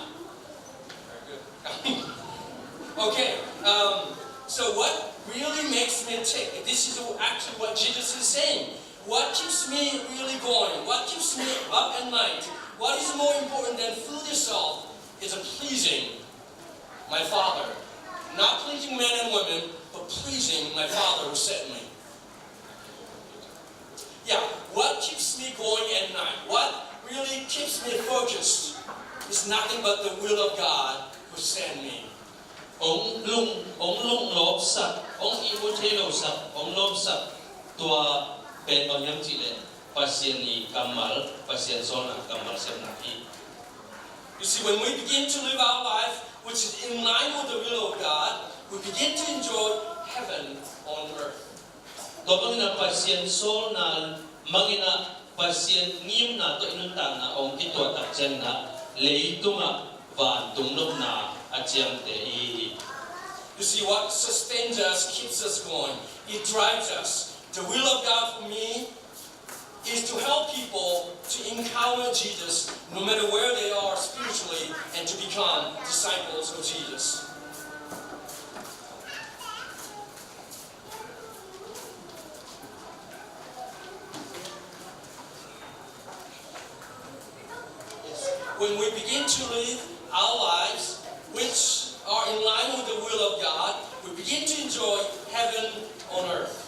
Okay, um, so what really makes me tick, this is actually what Jesus is saying. What keeps me really going? What keeps me up at night? What is more important than food itself is a pleasing my Father. Not pleasing men and women, but pleasing my Father who sent me. Yeah, what keeps me going at night? What really keeps me focused is nothing but the will of God who sent me. Hong lung, hong lunglawpsak, hong ihmu thei losak, hong lawpsak, tua pen bang hiam cih leh Pasian i kammal, Pasian sawlna kammal sepna hi. You see, when we begin to live our life which is in line with the will of God, we begin to enjoy heaven on earth. Tua bangin ah Pasian sawlna mangin ah Pasian ngimna tawh i nuntakna hong kituah tak ciangin ah leitungah vantung nopna a ciamteh i hi hi. You see, what sustains us, keeps us going, it drives us. The will of God for me is to help people to encounter Jesus no matter where they are spiritually and to become disciples of Jesus. When we begin to live our lives which are in line with the will of God, we begin to enjoy heaven on earth.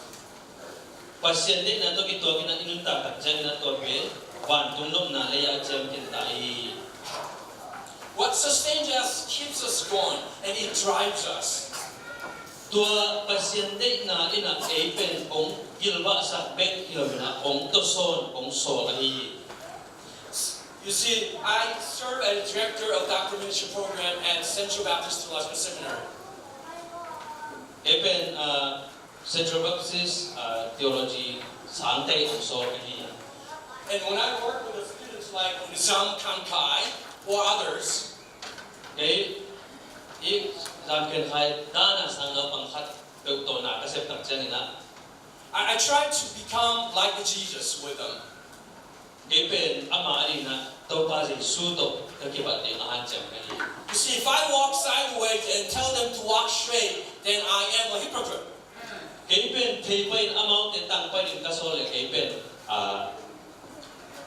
Pasian deihna tawh kituakin ah i nuntak tak ciangin ah tua pen vantung nopna lei-ah a ciamteh ta hi. What sustains us, keeps us going, and it drives us. Tua Pasian deihna in ah ei pen hong gilvahsak bek hi lo in ah hong tawsawn, hong sawl ahi hi. You see, I serve as director of doctor ministry program at Central Baptist Theological Seminary. Ei pen, ah, Central Baptist, ah, Theology sangtei hong sawl ka hi. And when I work with the students like Nizam Khan Khai or others, kei i Nizam Khan Khai dan a sang naupang khat peuh tawh na ka sep tak ciangin ah, I, I try to become like Jesus with them. Kei pen ama adingin ah Topa Jesu tawh ka kibat ding a hanciam ka hi. You see, if I walk sideways and tell them to walk straight, then I am a hypocrite. Kei pen theipai in amaute tangpai ding ka sawl leh kei pen, ah,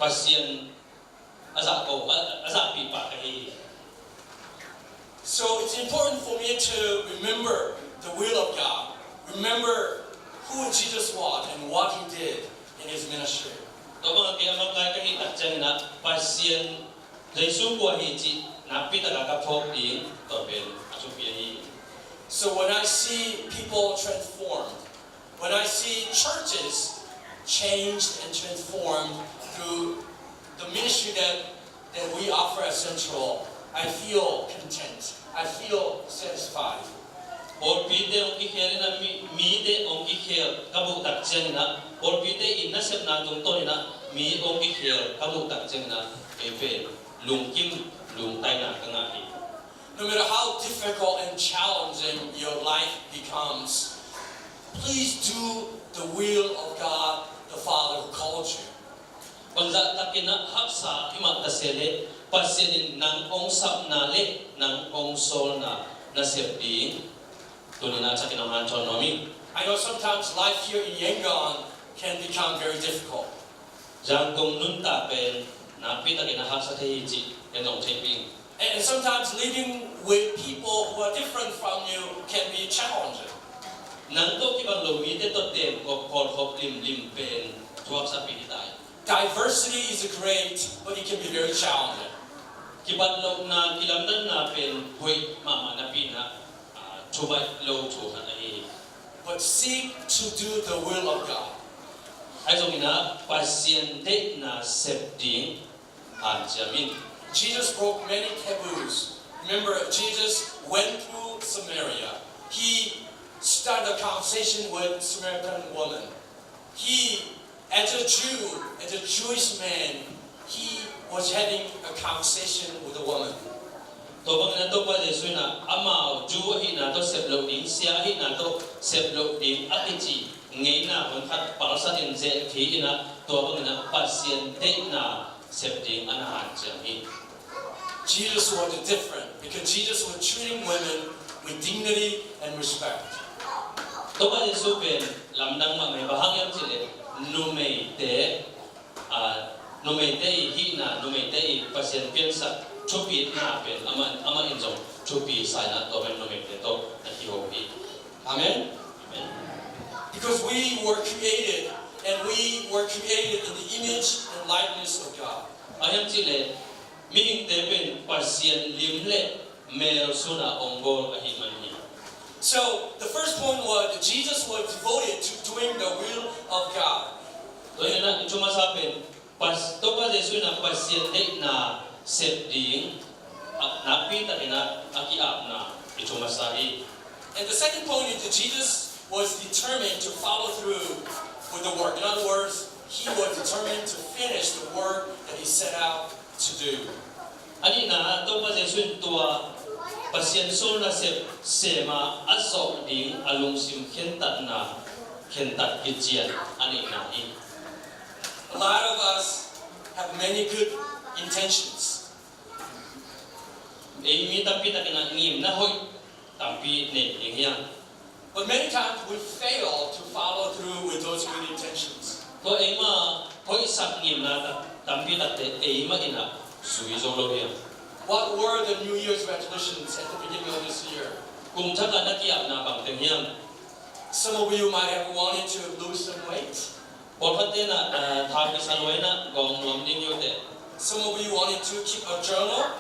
Pasian a zahko, a, a zahpih pah ka hi. So it's important for me to remember the will of God, remember who Jesus was and what he did in his ministry. Tua bangah kei a makaih ka hih tak ciangin ah Pasian Jesu kua hi cih nakpi takin ka phawk ding, tua pen a thupi ahi. So when I see people transformed, when I see churches changed and transformed through the ministry that, that we offer at Central, I feel content. I feel satisfied. Pawlpite hong kikhel in ah mi, mite hong kikhel ka muh tak ciangin ah, pawlpite in nasepna tungtawn in ah mi hong kikhel ka muh tak ciangin ah, kei pen lungkim lungtaina ka ngah hi. No matter how difficult and challenging your life becomes, please do the will of God, the Father who called you. Bangzah takin ah haksa i mah ta se leh, Pasian in nang hong sapna leh nang hong sawlna na sep ding tuni-in ah a thakin hong hanthawn nuam ing. I know sometimes life here in Yangon can become very difficult. Zangkong nuntak pen nakpi takin a haksa thei hi cih ken zong thei ping. And, and sometimes living with people who are different from you can be challenging. Nang tawh kibang lo mite tawh teemkhop, kawlkhop limlim pen thuaksapi hi ta hi. Diversity is great, but it can be very challenging. Kibatlohna, kilamdanna pen hoih mahmah napi-in ah, ah, thubaih lo thu khat ahi hi. But seek to do the will of God. Ahi zongin ah Pasian deihna sep ding hanciam in. Jesus broke many taboos. Remember, Jesus went through Samaria. He started a conversation with Samaritan woman. He, as a Jew, as a Jewish man, he was having a conversation with a woman. Tua bangin ah Topa Jesu in ah amau Jew ahihna tawh sep loh ding, sia ahihna tawh sep loh ding a kici ngeina hun khat palsatin zelh khin ah, tua bangin ah Pasian deihna sep ding a na hanciam hi. Jesus was different because Jesus was treating women with dignity and respect. Topa Jesu pen lamdang mahmah hi. Bang hang hiam cih leh numeite, ah, numeite i hihna, numeite i Pasian piansak thupitna pen amah, amah in zong thupi sa in ah, tua pen numeite tawh na kiho hi. Amen? Amen. Because we were created, and we were created in the image and likeness of God. Bang hang hiam cih leh mihingte pen Pasian lim le mel sun a hong bawl ahih man hi. So, the first point was that Jesus was devoted to doing the will of God. Tua hi in ah i thu masa pen Pas-, Topa Jesu in ah Pasian deihna sep ding, a, nakpi takin ah a ki-apna i thu masa hi. And the second point is that Jesus was determined to follow through with the work. In other words, he was determined to finish the work that he set out to do. A nihna, Topa Jesu in tua Pasian suolna sep sem a a zawh ding a lungsim khentatna, khentat kician a neihna hi. A lot of us have many good intentions. Ei mi tampi takin ah ngimna hoih tampi nei ding hi hang. But many times we fail to follow through with those good intentions. Tua eima hoihsak ngimna ta-, tampi takte eima in ah zui zo lo hi hang. What were the New Year's resolutions at the beginning of this year? Kum thak a na ki-apna bang teng hiam? Some of you might have wanted to lose some weight. Pawlkhatte in ah, ah, thau kisa lua in ah gawng nuam ding hi uh teh. Some of you wanted to keep a journal.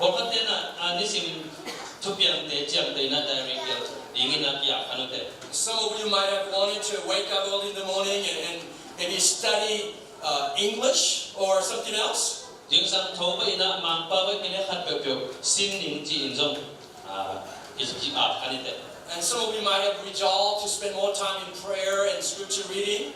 Pawlkhatte in ah, ah, nisim thupiangte ciamtehna diary kial dingin ah ki-ap kha uh teh. Some of you might have wanted to wake up early in the morning and, and maybe study, uh, English or something else. Zingsang tho pah in ah Mangpau bek in ah khat peuhpeuh sim ning ci-in zong, ah, ki-, ki-ap kha uh teh. And some of you might have resolved to spend more time in prayer and scripture reading.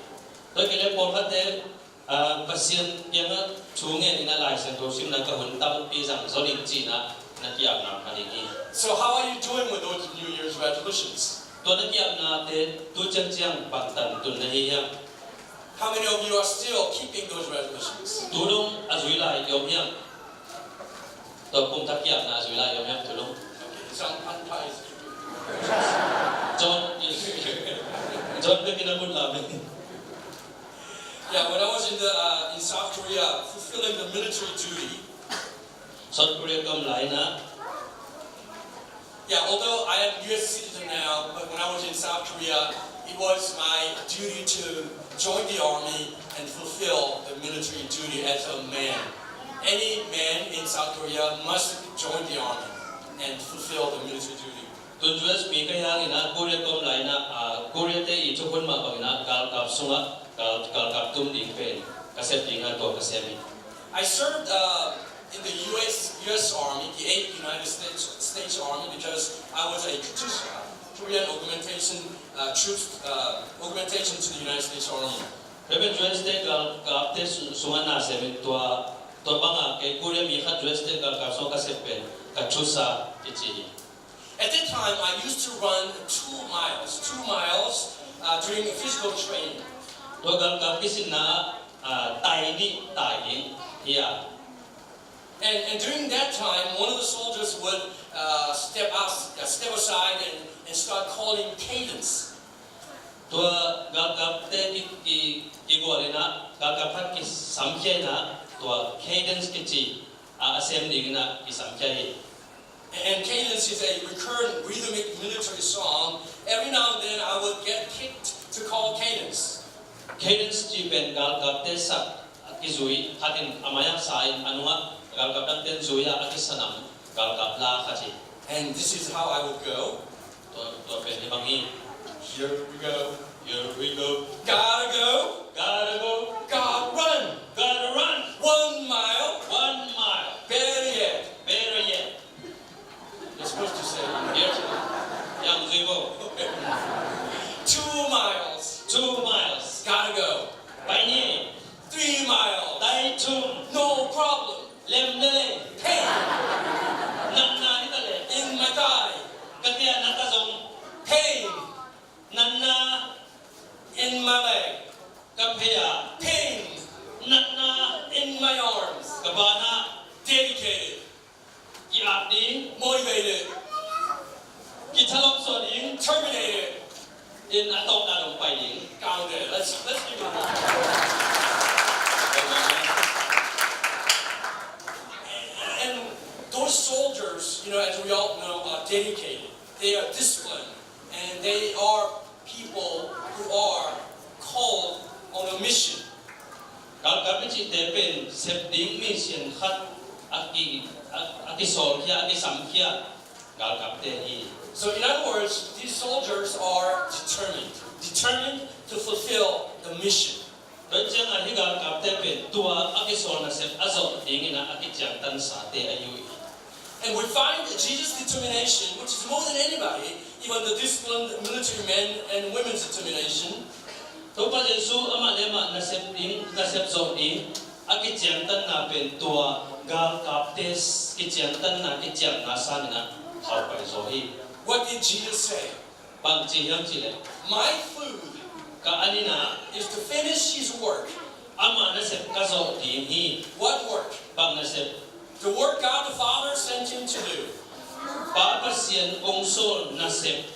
Tua hi kei leh pawlkhatte, ah, Pasian kiangah thu ngen in ah Lai Siangtho simna ka hun tampi zang zo ding ci-in ah na ki-apna kha ding hi. So how are you doing with those New Year's resolutions? Tua na ki-apnate tu ciangciang bangtan tun na hi hiam? How many of you are still keeping those resolutions? Tu dong a zui lai i om hiam? Tua kum thak ki-apna a zui lai i om hiam tu dong? Okay, John Pantai is keeping. John is, John bek in a mun lam hi. Yeah, when I was in the, uh, in South Korea fulfilling the military duty. South Korea ka om lai in ah. Yeah, although I am U S citizen now, but when I was in South Korea, it was my duty to join the army and fulfill the military duty as a man. Any man in South Korea must join the army and fulfill the military duty. Tun U S mi ka hi hangin ah Korea ka om lai in ah, ah, Korea te i thukhun mah bangin ah galkap sungah gal, galkap tum ding pen ka sep ding a, tua ka sem hi. I served, uh, in the U S, U S Army, the eighth United States, States Army, because I was a Katusa, Korean augmentation, uh, troops, uh, augmentation to the United States Army. Kei pen U S te galkapte su-, sungah na sem hi. Tua, tua bangah kei Korea mi khat U S te galkap sungah ka sep pen Katusa kici hi. At that time, I used to run two miles, two miles, uh, during physical training. Tua galkap kisinna, ah, tai nih tai ding hi a. And, and during that time, one of the soldiers would, uh, step out, uh, step aside and, and start calling cadence. Tua galkapte ki, ki, kigual in ah, galkap khat kisamkhia in ah, tua cadence kici a, a sem ding in ah kisamkhia hi. And cadence is a recurrent rhythmic military song. Every now and then I would get picked to call cadence. Cadence cih pen galkapte sak a kizui khat in a mai-ah sa in, a nungah galkap dangte in zui-a a kisanam galkap la khat hi. And this is how I would go. Tua, tua pen hih bang hi. Here we go. Here we go. Gotta go. Gotta go. Gotta run. Gotta run. One mile. One mile. Better yet. Better yet. You're supposed to say. Here. Yang zui bo. Two miles. Two miles. Gotta go. Pai ni. Three miles. Tai thum. No problem. Lem lele. Pain. Natna hi ta le. In my thigh. Ka khe-a natna zong. Pain. Natna. In my leg. Ka phei-ah. Pain. Natna. In my arms. Ka ban-ah. Dedicated. Ki-ap ding. Motivated. Kithalawp suah ding. Determined. In a tawpna dong pai ding. Count it. Let's, let's give him a hand. And those soldiers, you know, as we all know, are dedicated. They are disciplined. And they are people who are called on a mission. Galkap i cihte pen sep ding mission khat a ki, a, a kisawlkhia, a kisamkhia galkapte hi. So in other words, these soldiers are determined, determined to fulfill the mission. Tua ciangin hih galkapte pen tua a kisawl nasep a zawh dingin a kiciangtansate ahi uh hi. And we find Jesus' determination, which is more than anybody, even the disciplined military men and women's determination. Topa Jesu amah le amah nasep ding, nasep zawh ding a kiciangtanna pen tua galkapte kiciangtanna, kiciamna sangin a haupai zaw hi. What did Jesus say? Bang ci hiam cih leh, "My food," ka an in ah, "is to finish his work." Amah nasep ka zawh ding hi. What work? Bang nasep? The work God the Father sent him to do. Pa Pasian hong sawl nasep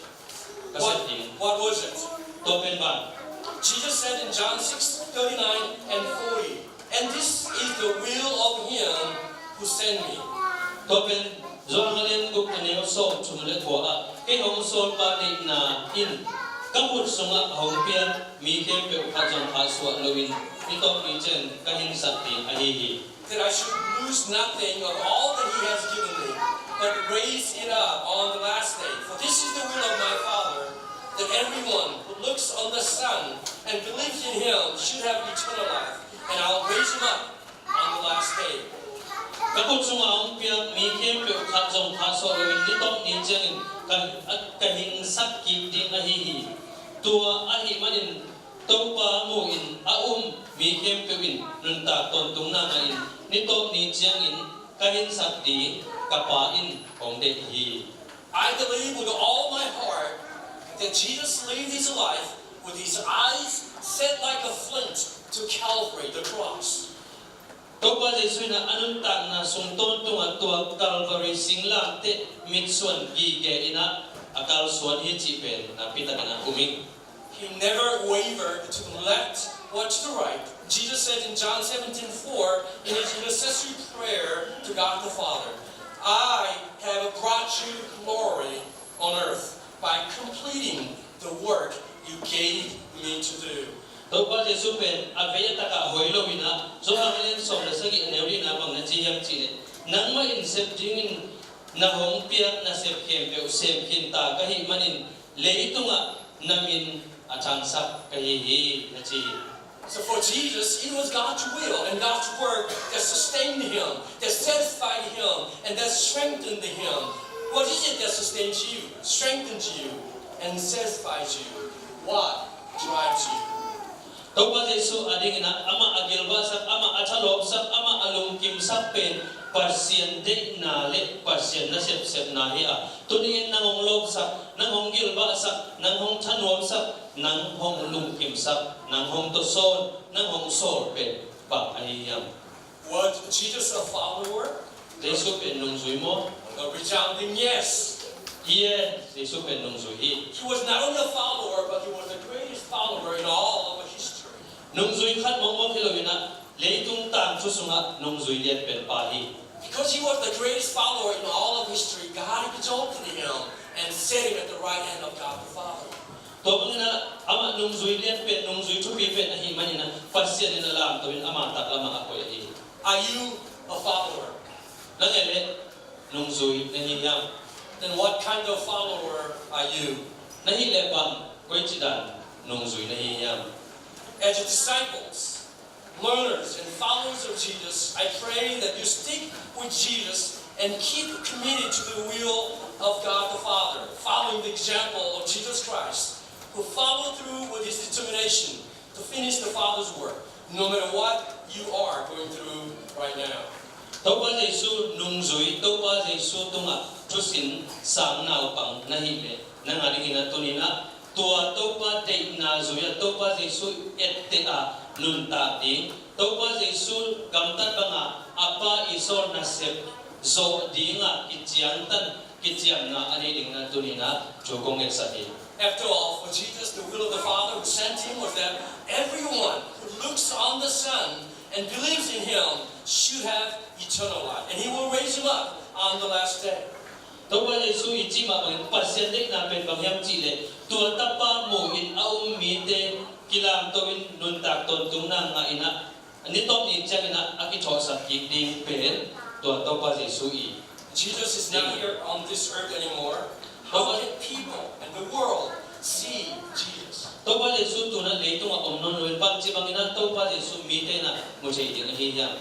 ka sep ding. What was it? Tua pen bang? Jesus said in John six thirty-nine and forty, "And this is the will of him who sent me." Tua pen Johan a lian guk a neu sawm thum le kua ah, "Kei hong sawlpa deihna in ka khut sungah a hong piak mi khempeuh khat zong khahsuah loin ni tawp ni ciangin ka hinsak ding ahi hi." That I should lose nothing of all that he has given me, but raise it up on the last day. For this is the will of my Father, that everyone who looks on the Son and believes in him should have eternal life, and I'll raise him up on the last day. Ka khut sungah hong piak mi khempeuh khat zong khahsuah loin ni tawp ni ciangin ka, ka hinsak kik ding ahi hi. Tua ahih manin Topa mu-in a um mi khempeuh in nuntak tawntungna ngah in, ni tawp ni ciangin ka hinsak ding ka Pa in hong deih hi. I believe with all my heart that Jesus lived his life with his eyes set like a flint to Calvary, the cross. Topa Jesu in a nuntakna sung tawntungah tua Calvary singlamteh mitsuan gige in a kalsuan hi cih pen nakpi takin a um ing. He never wavered to the left or to the right. Jesus said in John seventeen four, in his intercessory prayer to God the Father, "I have brought you glory on earth by completing the work you gave me to do." Topa Jesu pen a vei a takah hoi lo in a, Johan a lian sawm le sagih a neu li-na bang na ci hiam cih leh, "Nangmah in sep dingin na hong piak nasep khempeuh sem khin ta ka hih manin leitungah na min a thangsak ka hi hi," na ci hi. So for Jesus, it was God's will and God's work that sustained him, that satisfied him, and that strengthened him. What is it that sustains you, strengthens you, and satisfies you? What drives you? Topa Jesu a dingin ah amah a gilvahsak, amah a thalawpsak, amah a lungkimsak pen Pasian deihna le Pasian na sepsepna hi a, tuni-in nang hong lawpsak, nang hong gilvahsak, nang hong thanuamsak, nang hong lungkimsak, nang hong tawsawn, nang hong sawl pen bang ahi hiam? Was Jesus a follower? Jesu pen nungzui maw? A resounding yes. Hi e, Jesu pen nungzui hi. He was not only a follower, but he was the greatest follower in all of history. Nungzui khat mawkmawk hi lo in ah, leitung tangthu sungah nungzui lian pen pa hi. Because he was the greatest follower in all of history, God exalted him and set him at the right hand of God the Father. Tua bangin ah amah nungzui lian pen, nungzui thupi pen ahih manin ah Pasian in a lamto in ama taklamah a koih ahi hi. Are you a follower? Na ngei leh nungzui na hi hiam? Then what kind of follower are you? Na hih leh bang, koici dan nungzui na hi hiam? As your disciples, learners, and followers of Jesus, I pray that you stick with Jesus and keep committed to the will of God the Father, following the example of Jesus Christ, who followed through with his determination to finish the Father's work, no matter what you are going through right now. Topa Jesu nungzui, Topa Jesu tungah thusin sang naupang na hih leh, nang a dingin ah tuni-in ah tua Topa deihna zui-a Topa Jesu etteh a nuntak ding, Topa Jesu gamtat banga a Pa Isol nasep zawh dinga kiciangtan, kiciamna a nei dingin ah tuni-in ah thu kong ngetsak hi. After all, for Jesus, the will of the Father who sent him was that everyone who looks on the Son and believes in him should have eternal life, and he will raise him up on the last day. Topa Jesu i cih mah bangin Pasian deihna pen bang hiam cih leh, tua Tapa mu-in a um mite kilamto in nuntak tawntungna ngah in ah, ni tawp ni ciangin ah a kithawhsak kik ding pen tua Topa Jesu i. Jesus is not here on this earth anymore. How can people and the world see Jesus? Topa Jesu tu-in ah leitungah om nawn lo in, bangci bangin ah Topa Jesu mite in ah mu thei ding ahi hiam?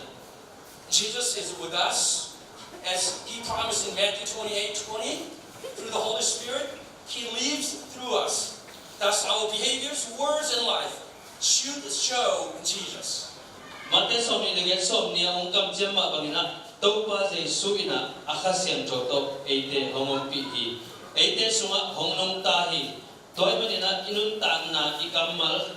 Jesus is with us, as he promised in Matthew twenty-eight twenty, through the Holy Spirit, he lives through us. Thus, our behaviors, words, and life should show Jesus. Mate sawmnih le giat, sawmnih a hong kamciam mah bangin ah Topa Jesu in ah a Kha Siangtho tawh eite hong ompih hi. Eite sungah hong nungta hi. Tua ahih manin ah i nuntakna, i kammal,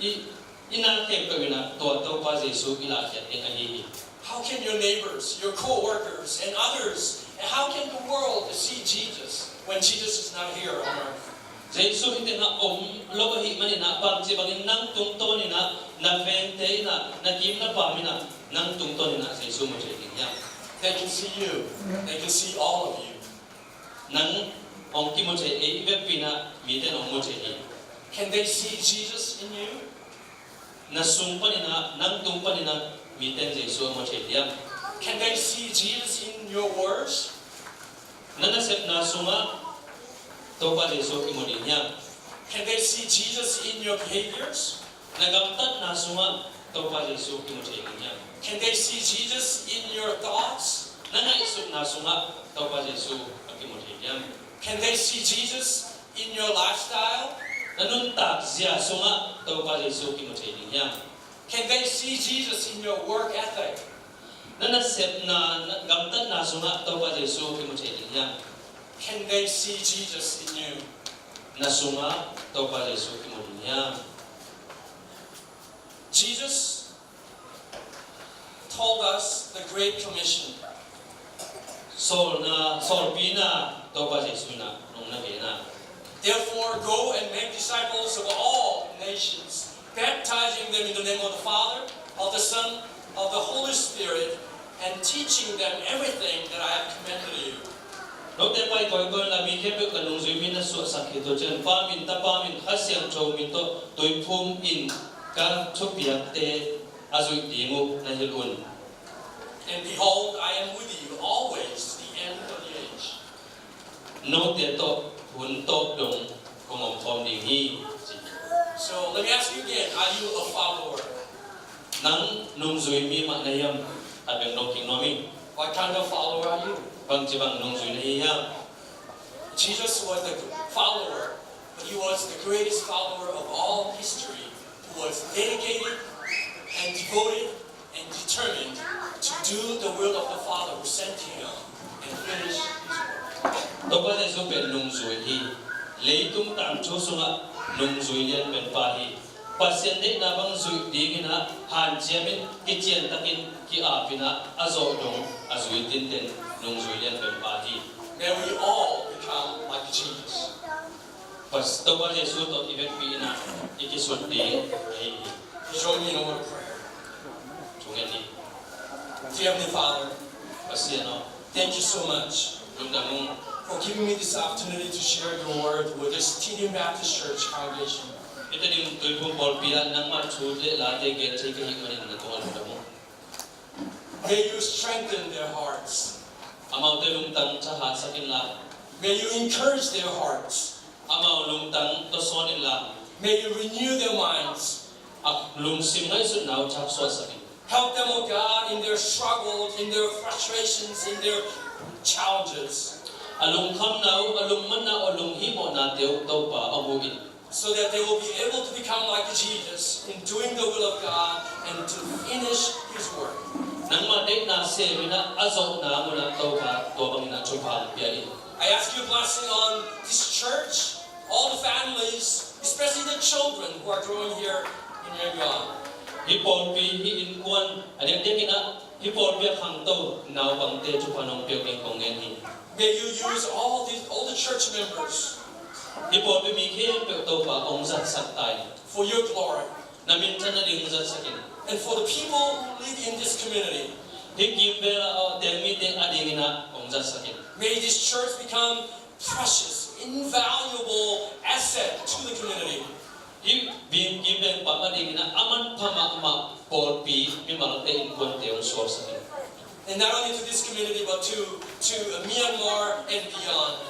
i, i na khempeuh in ah tua Topa Jesu i lahkhiat ding ahi hi. How can your neighbors, your co-workers, and others, and how can the world see Jesus when Jesus is not here on earth? Jesu hih tengah om lo ahih manin ah, bangci bangin nang tungtawn in ah, na vengte in ah, na kim na pam in ah, nang tungtawn in ah Jesu mu thei ding hiam? They can see you. They can see all of you. Nang hong kimu thei, ei i vekpi in ah mite in hong mu thei hi. Can they see Jesus in you? Na sung panin ah, nang tung panin ah mite in Jesu a mu thei hiam? Can they see Jesus in your words? Na nasepna sungah Topa Jesu kimu ding hiam? Can they see Jesus in your behaviors? Na gamtatna sungah Topa Jesu kimu thei ding hiam? Can they see Jesus in your thoughts? Na ngaihsutna sungah Topa Jesu a kimu thei hiam? Can they see Jesus in your lifestyle? Na nuntak zia sungah Topa Jesu kimu thei ding hiam? Can they see Jesus in your work ethic? Na nasepna, na gamtatna sungah Topa Jesu kimu thei ding hiam? Can they see Jesus in you? Na sungah Topa Jesu kimu ding hiam? Jesus told us the Great Commission. Sawlna, sawlpina Topa Jesu in ah nong na gen a. Therefore, go and make disciples of all nations, baptizing them in the name of the Father, of the Son, of the Holy Spirit, and teaching them everything that I have commanded you. Note pai kawikawi inla mi khempeuh ka nungzui mi na suahsak khit uh ciangin, Pa min, Tapa min, Kha Siangtho min tawh tuiphum in ka thupiakte a zuih ding uh na hilh un. And behold, I am with you always to the end of the age. Note tawh hun tawp dong kong omkhawm ding hi, ci. So let me ask you again, are you a follower? Nang nungzui mi mah na hiam? Khat bek dong kik nuam ing. What kind of follower are you? Bangci bang nungzui na hi hiam? Jesus was the follower, but he was the greatest follower of all history, who was dedicated and devoted and determined to do the will of the Father who sent him and finish his work. Topa Jesu pen nungzui hi. Leitung tangthu sungah nungzui lian pen pa hi. Pasian deihna bang zuih dingin ah hanciamin, kiciantakin, ki-apin ah a zawh dong a zui tinten nungzui lian pen pa hi. May we all become like Topa Jesu tawh i vekpi in ah i kisun ding ahi hi. Join me in a word of prayer. Thungen ni. Dear Heavenly Father, Pasian aw, thank you so much, lungdam ung, for giving me this opportunity to share your word with this Tidim Baptist Church congregation. Hih Tidim Tuiphum Pawlpi ah nangmah thu le late gen thei ka hih manin na tungah lungdam ung. May you strengthen their hearts. Amaute lungtang thahatsak inla. May you encourage their hearts. Amau lungtang tawsawn inla. May you renew their minds. A lungsim ngaihsutna uh thaksuahsak in. Help them, O God, in their struggles, in their frustrations, in their challenges. A lungkhamna uh, a lungmanna uh, a lunghihmawhnate uh Topa a huh in. So that they will be able to become like Jesus in doing the will of God and to finish his work. Nangmah deihna sem in ah a zawhna mun ah Topa tua bangin ah thupha pia in. I ask your blessing on this church, all the families, especially the children who are growing here in Yangon. Hih pawlpi, hih innkuan, a diakdiakin ah hih pawlpi a khangto naupangte thupha nong piak ding kong ngen hi. May you use all the, all the church members. Hih pawlpi mi khempeuh Topa hong zatsak ta in. For your glory. Na minthanna ding zatsak in. And for the people who live in this community. Hih kimvel ah a teng mite a dingin ah hong zatsak in. May this church become precious, invaluable asset to the community. Hih Bim Kim Veng Pam a dingin ah a manpha mahmah pawlpi, mimalte, innkuante hong suaksak in. And not only to this community, but to, to Myanmar and beyond.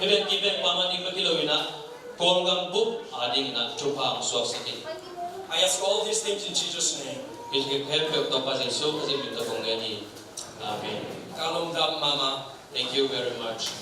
Hih Bim Kim Veng Pam a ding bek hi lo in ah Kawlgam bup a dingin ah thupha hong suaksak in. I ask all these things in Jesus' name. Hih khempeuh Topa Jesu Khazih min tawh kong ngen hi. Amen. Ka lungdam mahmah. Thank you very much.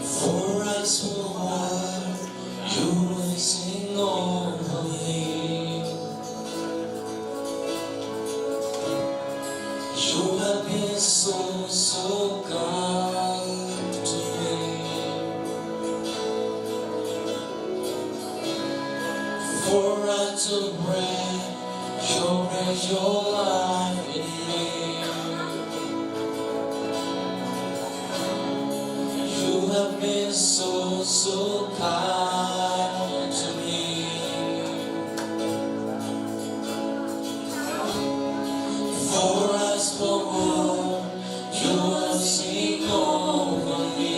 For us who are you watching over me. You have been so, so kind to me. For I to break your, break your life in me. You have been so, so kind to me. For us, for all you have seen over me.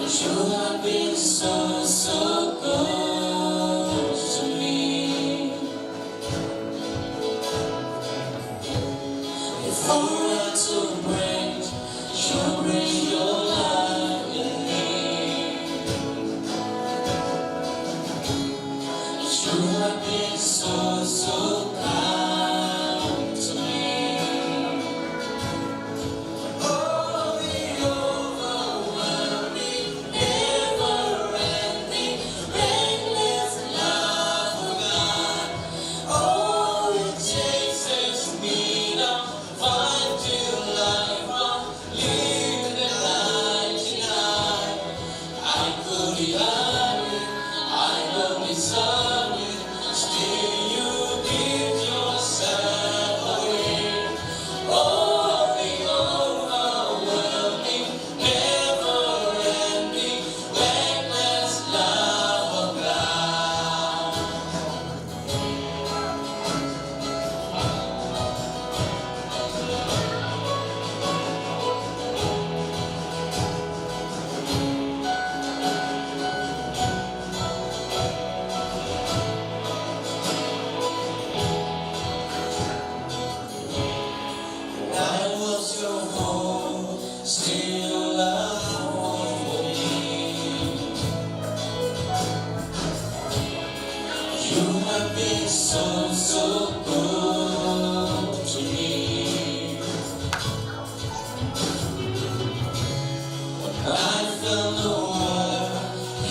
You have been so, so good to me. If I were to break, you bring your life in me. You have been so, so kind to me. Oh, the overwhelming, never-ending,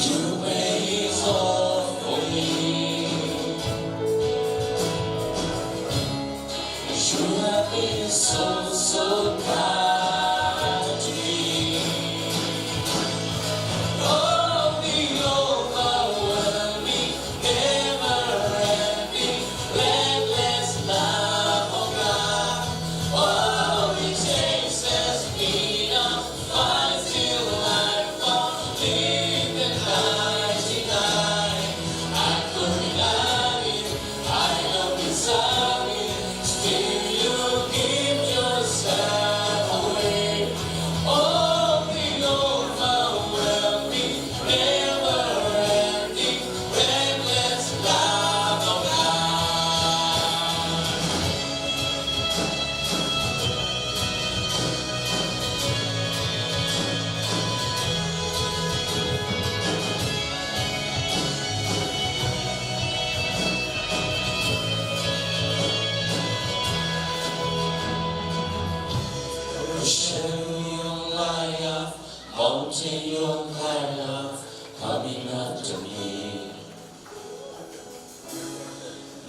You made it all for me. You have been so, so kind to me. Oh, the overwhelming, never-ending, reckless love of God. Oh, it chases me down, finds till I fall, leave the ninety-nine. I couldn't have it, I don't deserve it, still you give yourself away. Oh, the overwhelming, never-ending, reckless love of God. Ocean, your life, mountain, your kind love, coming after me.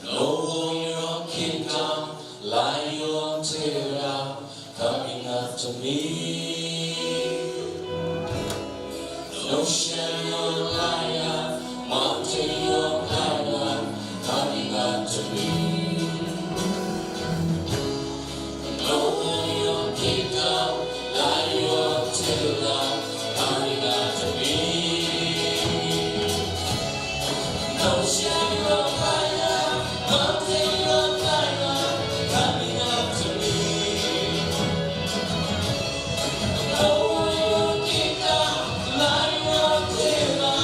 No wall, your kingdom, lion, Terra, coming after me. No shadow, lion, mountain, your kind love, coming after me. No wall, your kingdom, lion, Terra, coming after me. No shadow, lion, mountain, your kind love, coming after me. No wall, your kingdom, lion, Terra,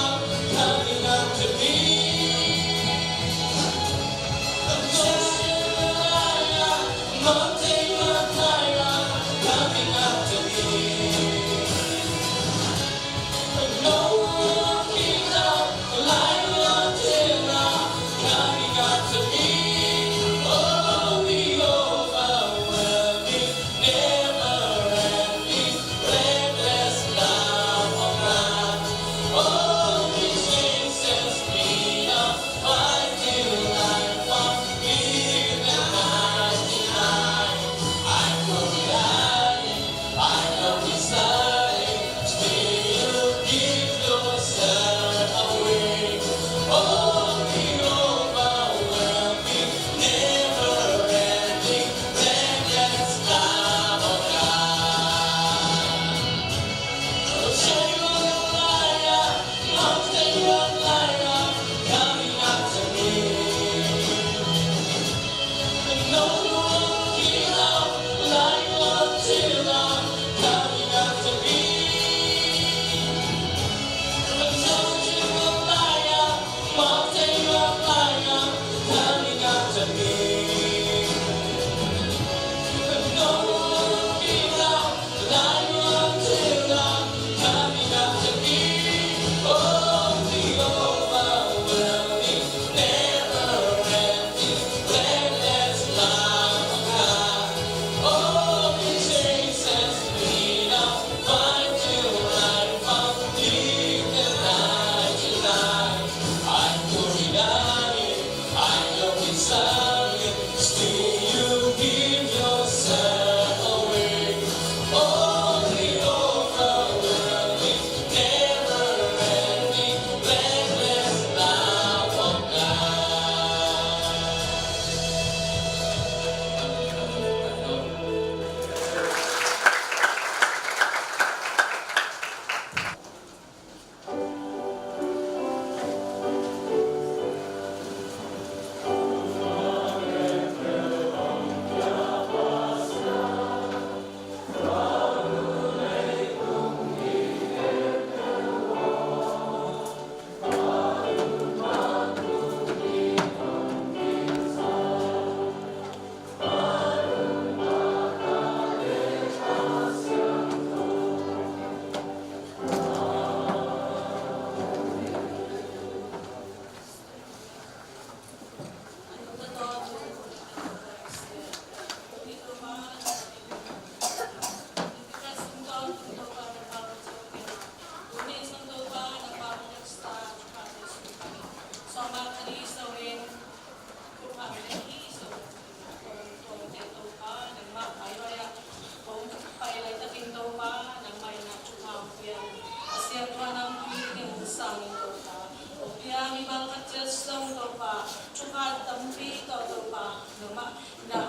Thupha tampi tawh Topa nangmah na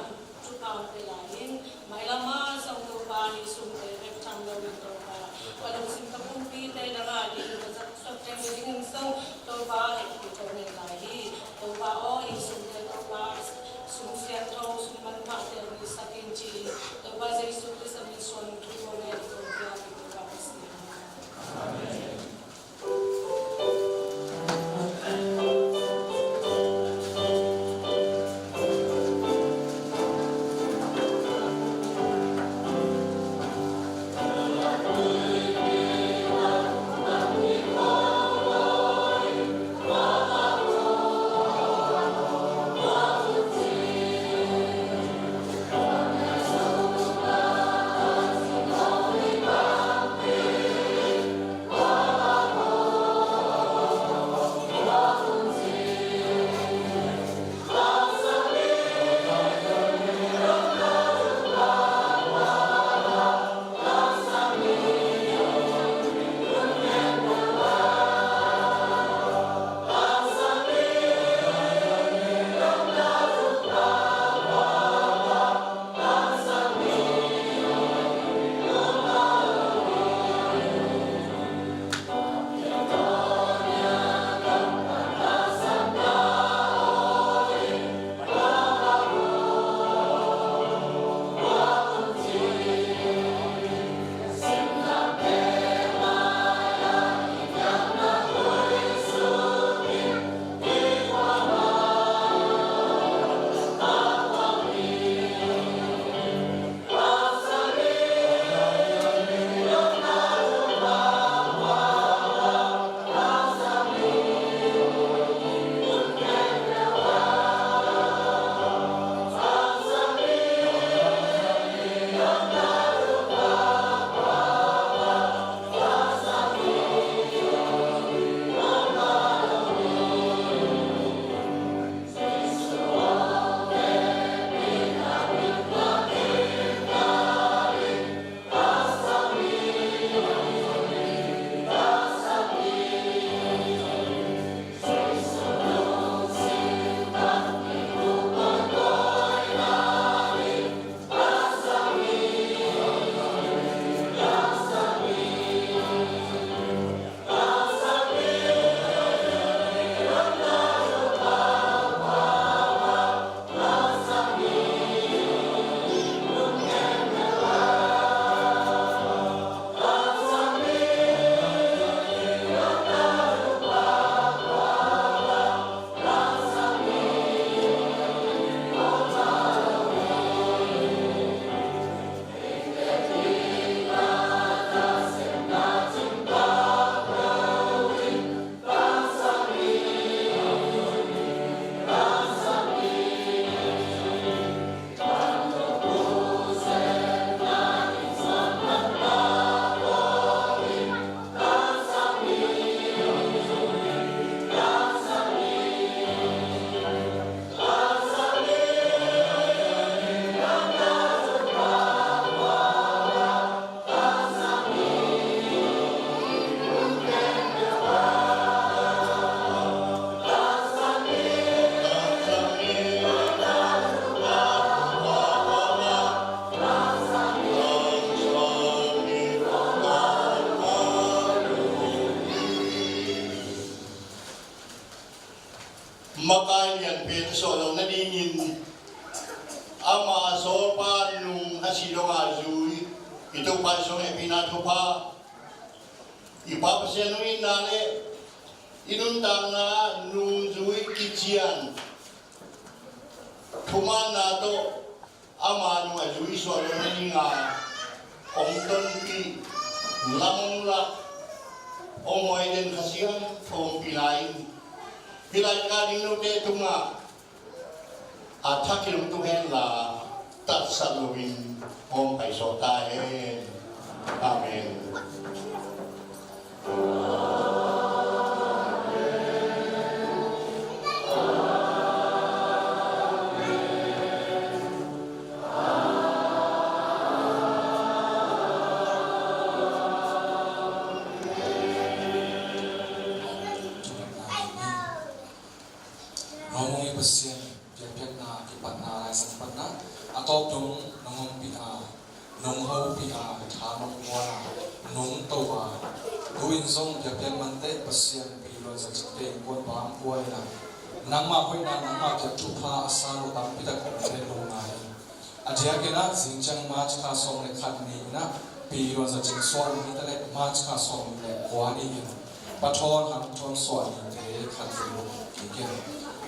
thupha hong pia lai in, mailam ah zong Topa, hih sumte bek tham loin Topa, ka lungsim ka pumpite nang ading ka zat suak teng ka dingin zong Topa, hehpih tawh nei lai hi. Topa aw, hih sumte Topa, sum siangtho, sum manphate hong hisak in ci-in Topa Jesu Khrist a min suang thu hong ngen Topa, Topa Pasian. Amen. Makai lianpen sawh loh nadingin ama sawlpa nung a sih dongah zui i Topa i sung hehpihna thupha, i Pa Pasian nung itna le i nuntakna nungzui kician thumaanna tawh ama nung a zui suah lo nadinga hong tonpih, lam hong lak, hong hoih den Kha Siangtho hong pia lai in, hih laika ding note tungah a thak in hong tung hen la, tatsat loin hong paisawh ta hen. Amen. Pasian biakpiakna kipatna Lai Siangtho panna a tawp dong nong ompih a, nong hopih a, tha nong guan a, nong to a, tu-in zong biakpiak mante Pasian pi luan sa cingte innkuan bang kuai na, nangmah hoihna nangmah piak thupha a sang lo tampi tak om te nong ngai in. A diakin ah zing ciang March kha sawm le khat ni in ah pi luan sa cing suah ni ta le March kha sawm le kua ni in Pathawn Hang Thawn suah ni te khat ni lo kik in.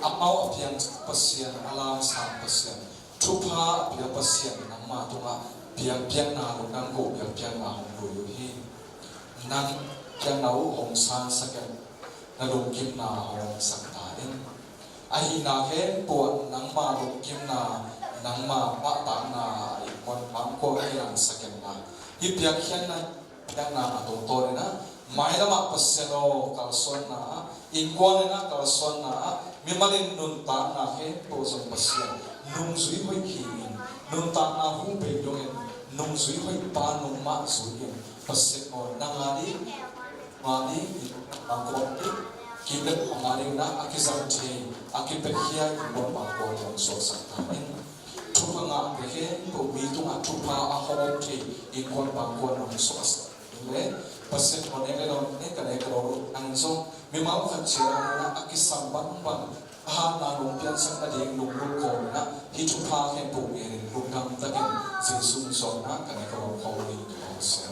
Amau a piang Pasian, a lamsang Pasian, thupha a pia Pasian nangmah tungah biakpiakna lo nang ko biakpiakna hong lui uh hi. Nang piakna uh hong sansak in, na lungkimna hong sak ta in. Ahihna khempeuh ah nangmah lungkimna, nangmah pahtakna a innkuan bang kuang hi lang sa ken la. Hih piakkhiatna, piakna a tungtawn in ah, mailam ah Pasian aw kalsuanna ah, innkuan in ah kalsuanna ah, mimal in nuntakna khempeuh zong Pasian nungzui hoih hi in, nuntakna hu bei dongin nungzui hoih pa nungmah zui in, Pasian aw nang a ding mah ding, innkuan bang kuang ding, kipiak bang a ding na a kizang thei, a kipiakhia innkuan bang kuang ding suaksak ta in. Thupha ngahte khempeuh mi tungah thupha a hawm thei innkuan bang kuang ding suaksak in le, Pasian aw nek le nawn, nek ka nek ka lo nang zong mimal khat cia a ding na a kisam bangbang a hatna nong piansak nading lunglut kawm in ah hih thupha khempeuh ngenin lungdam takin Jesuh min suang in ah ka nek ka lo ko ni ka lo sel.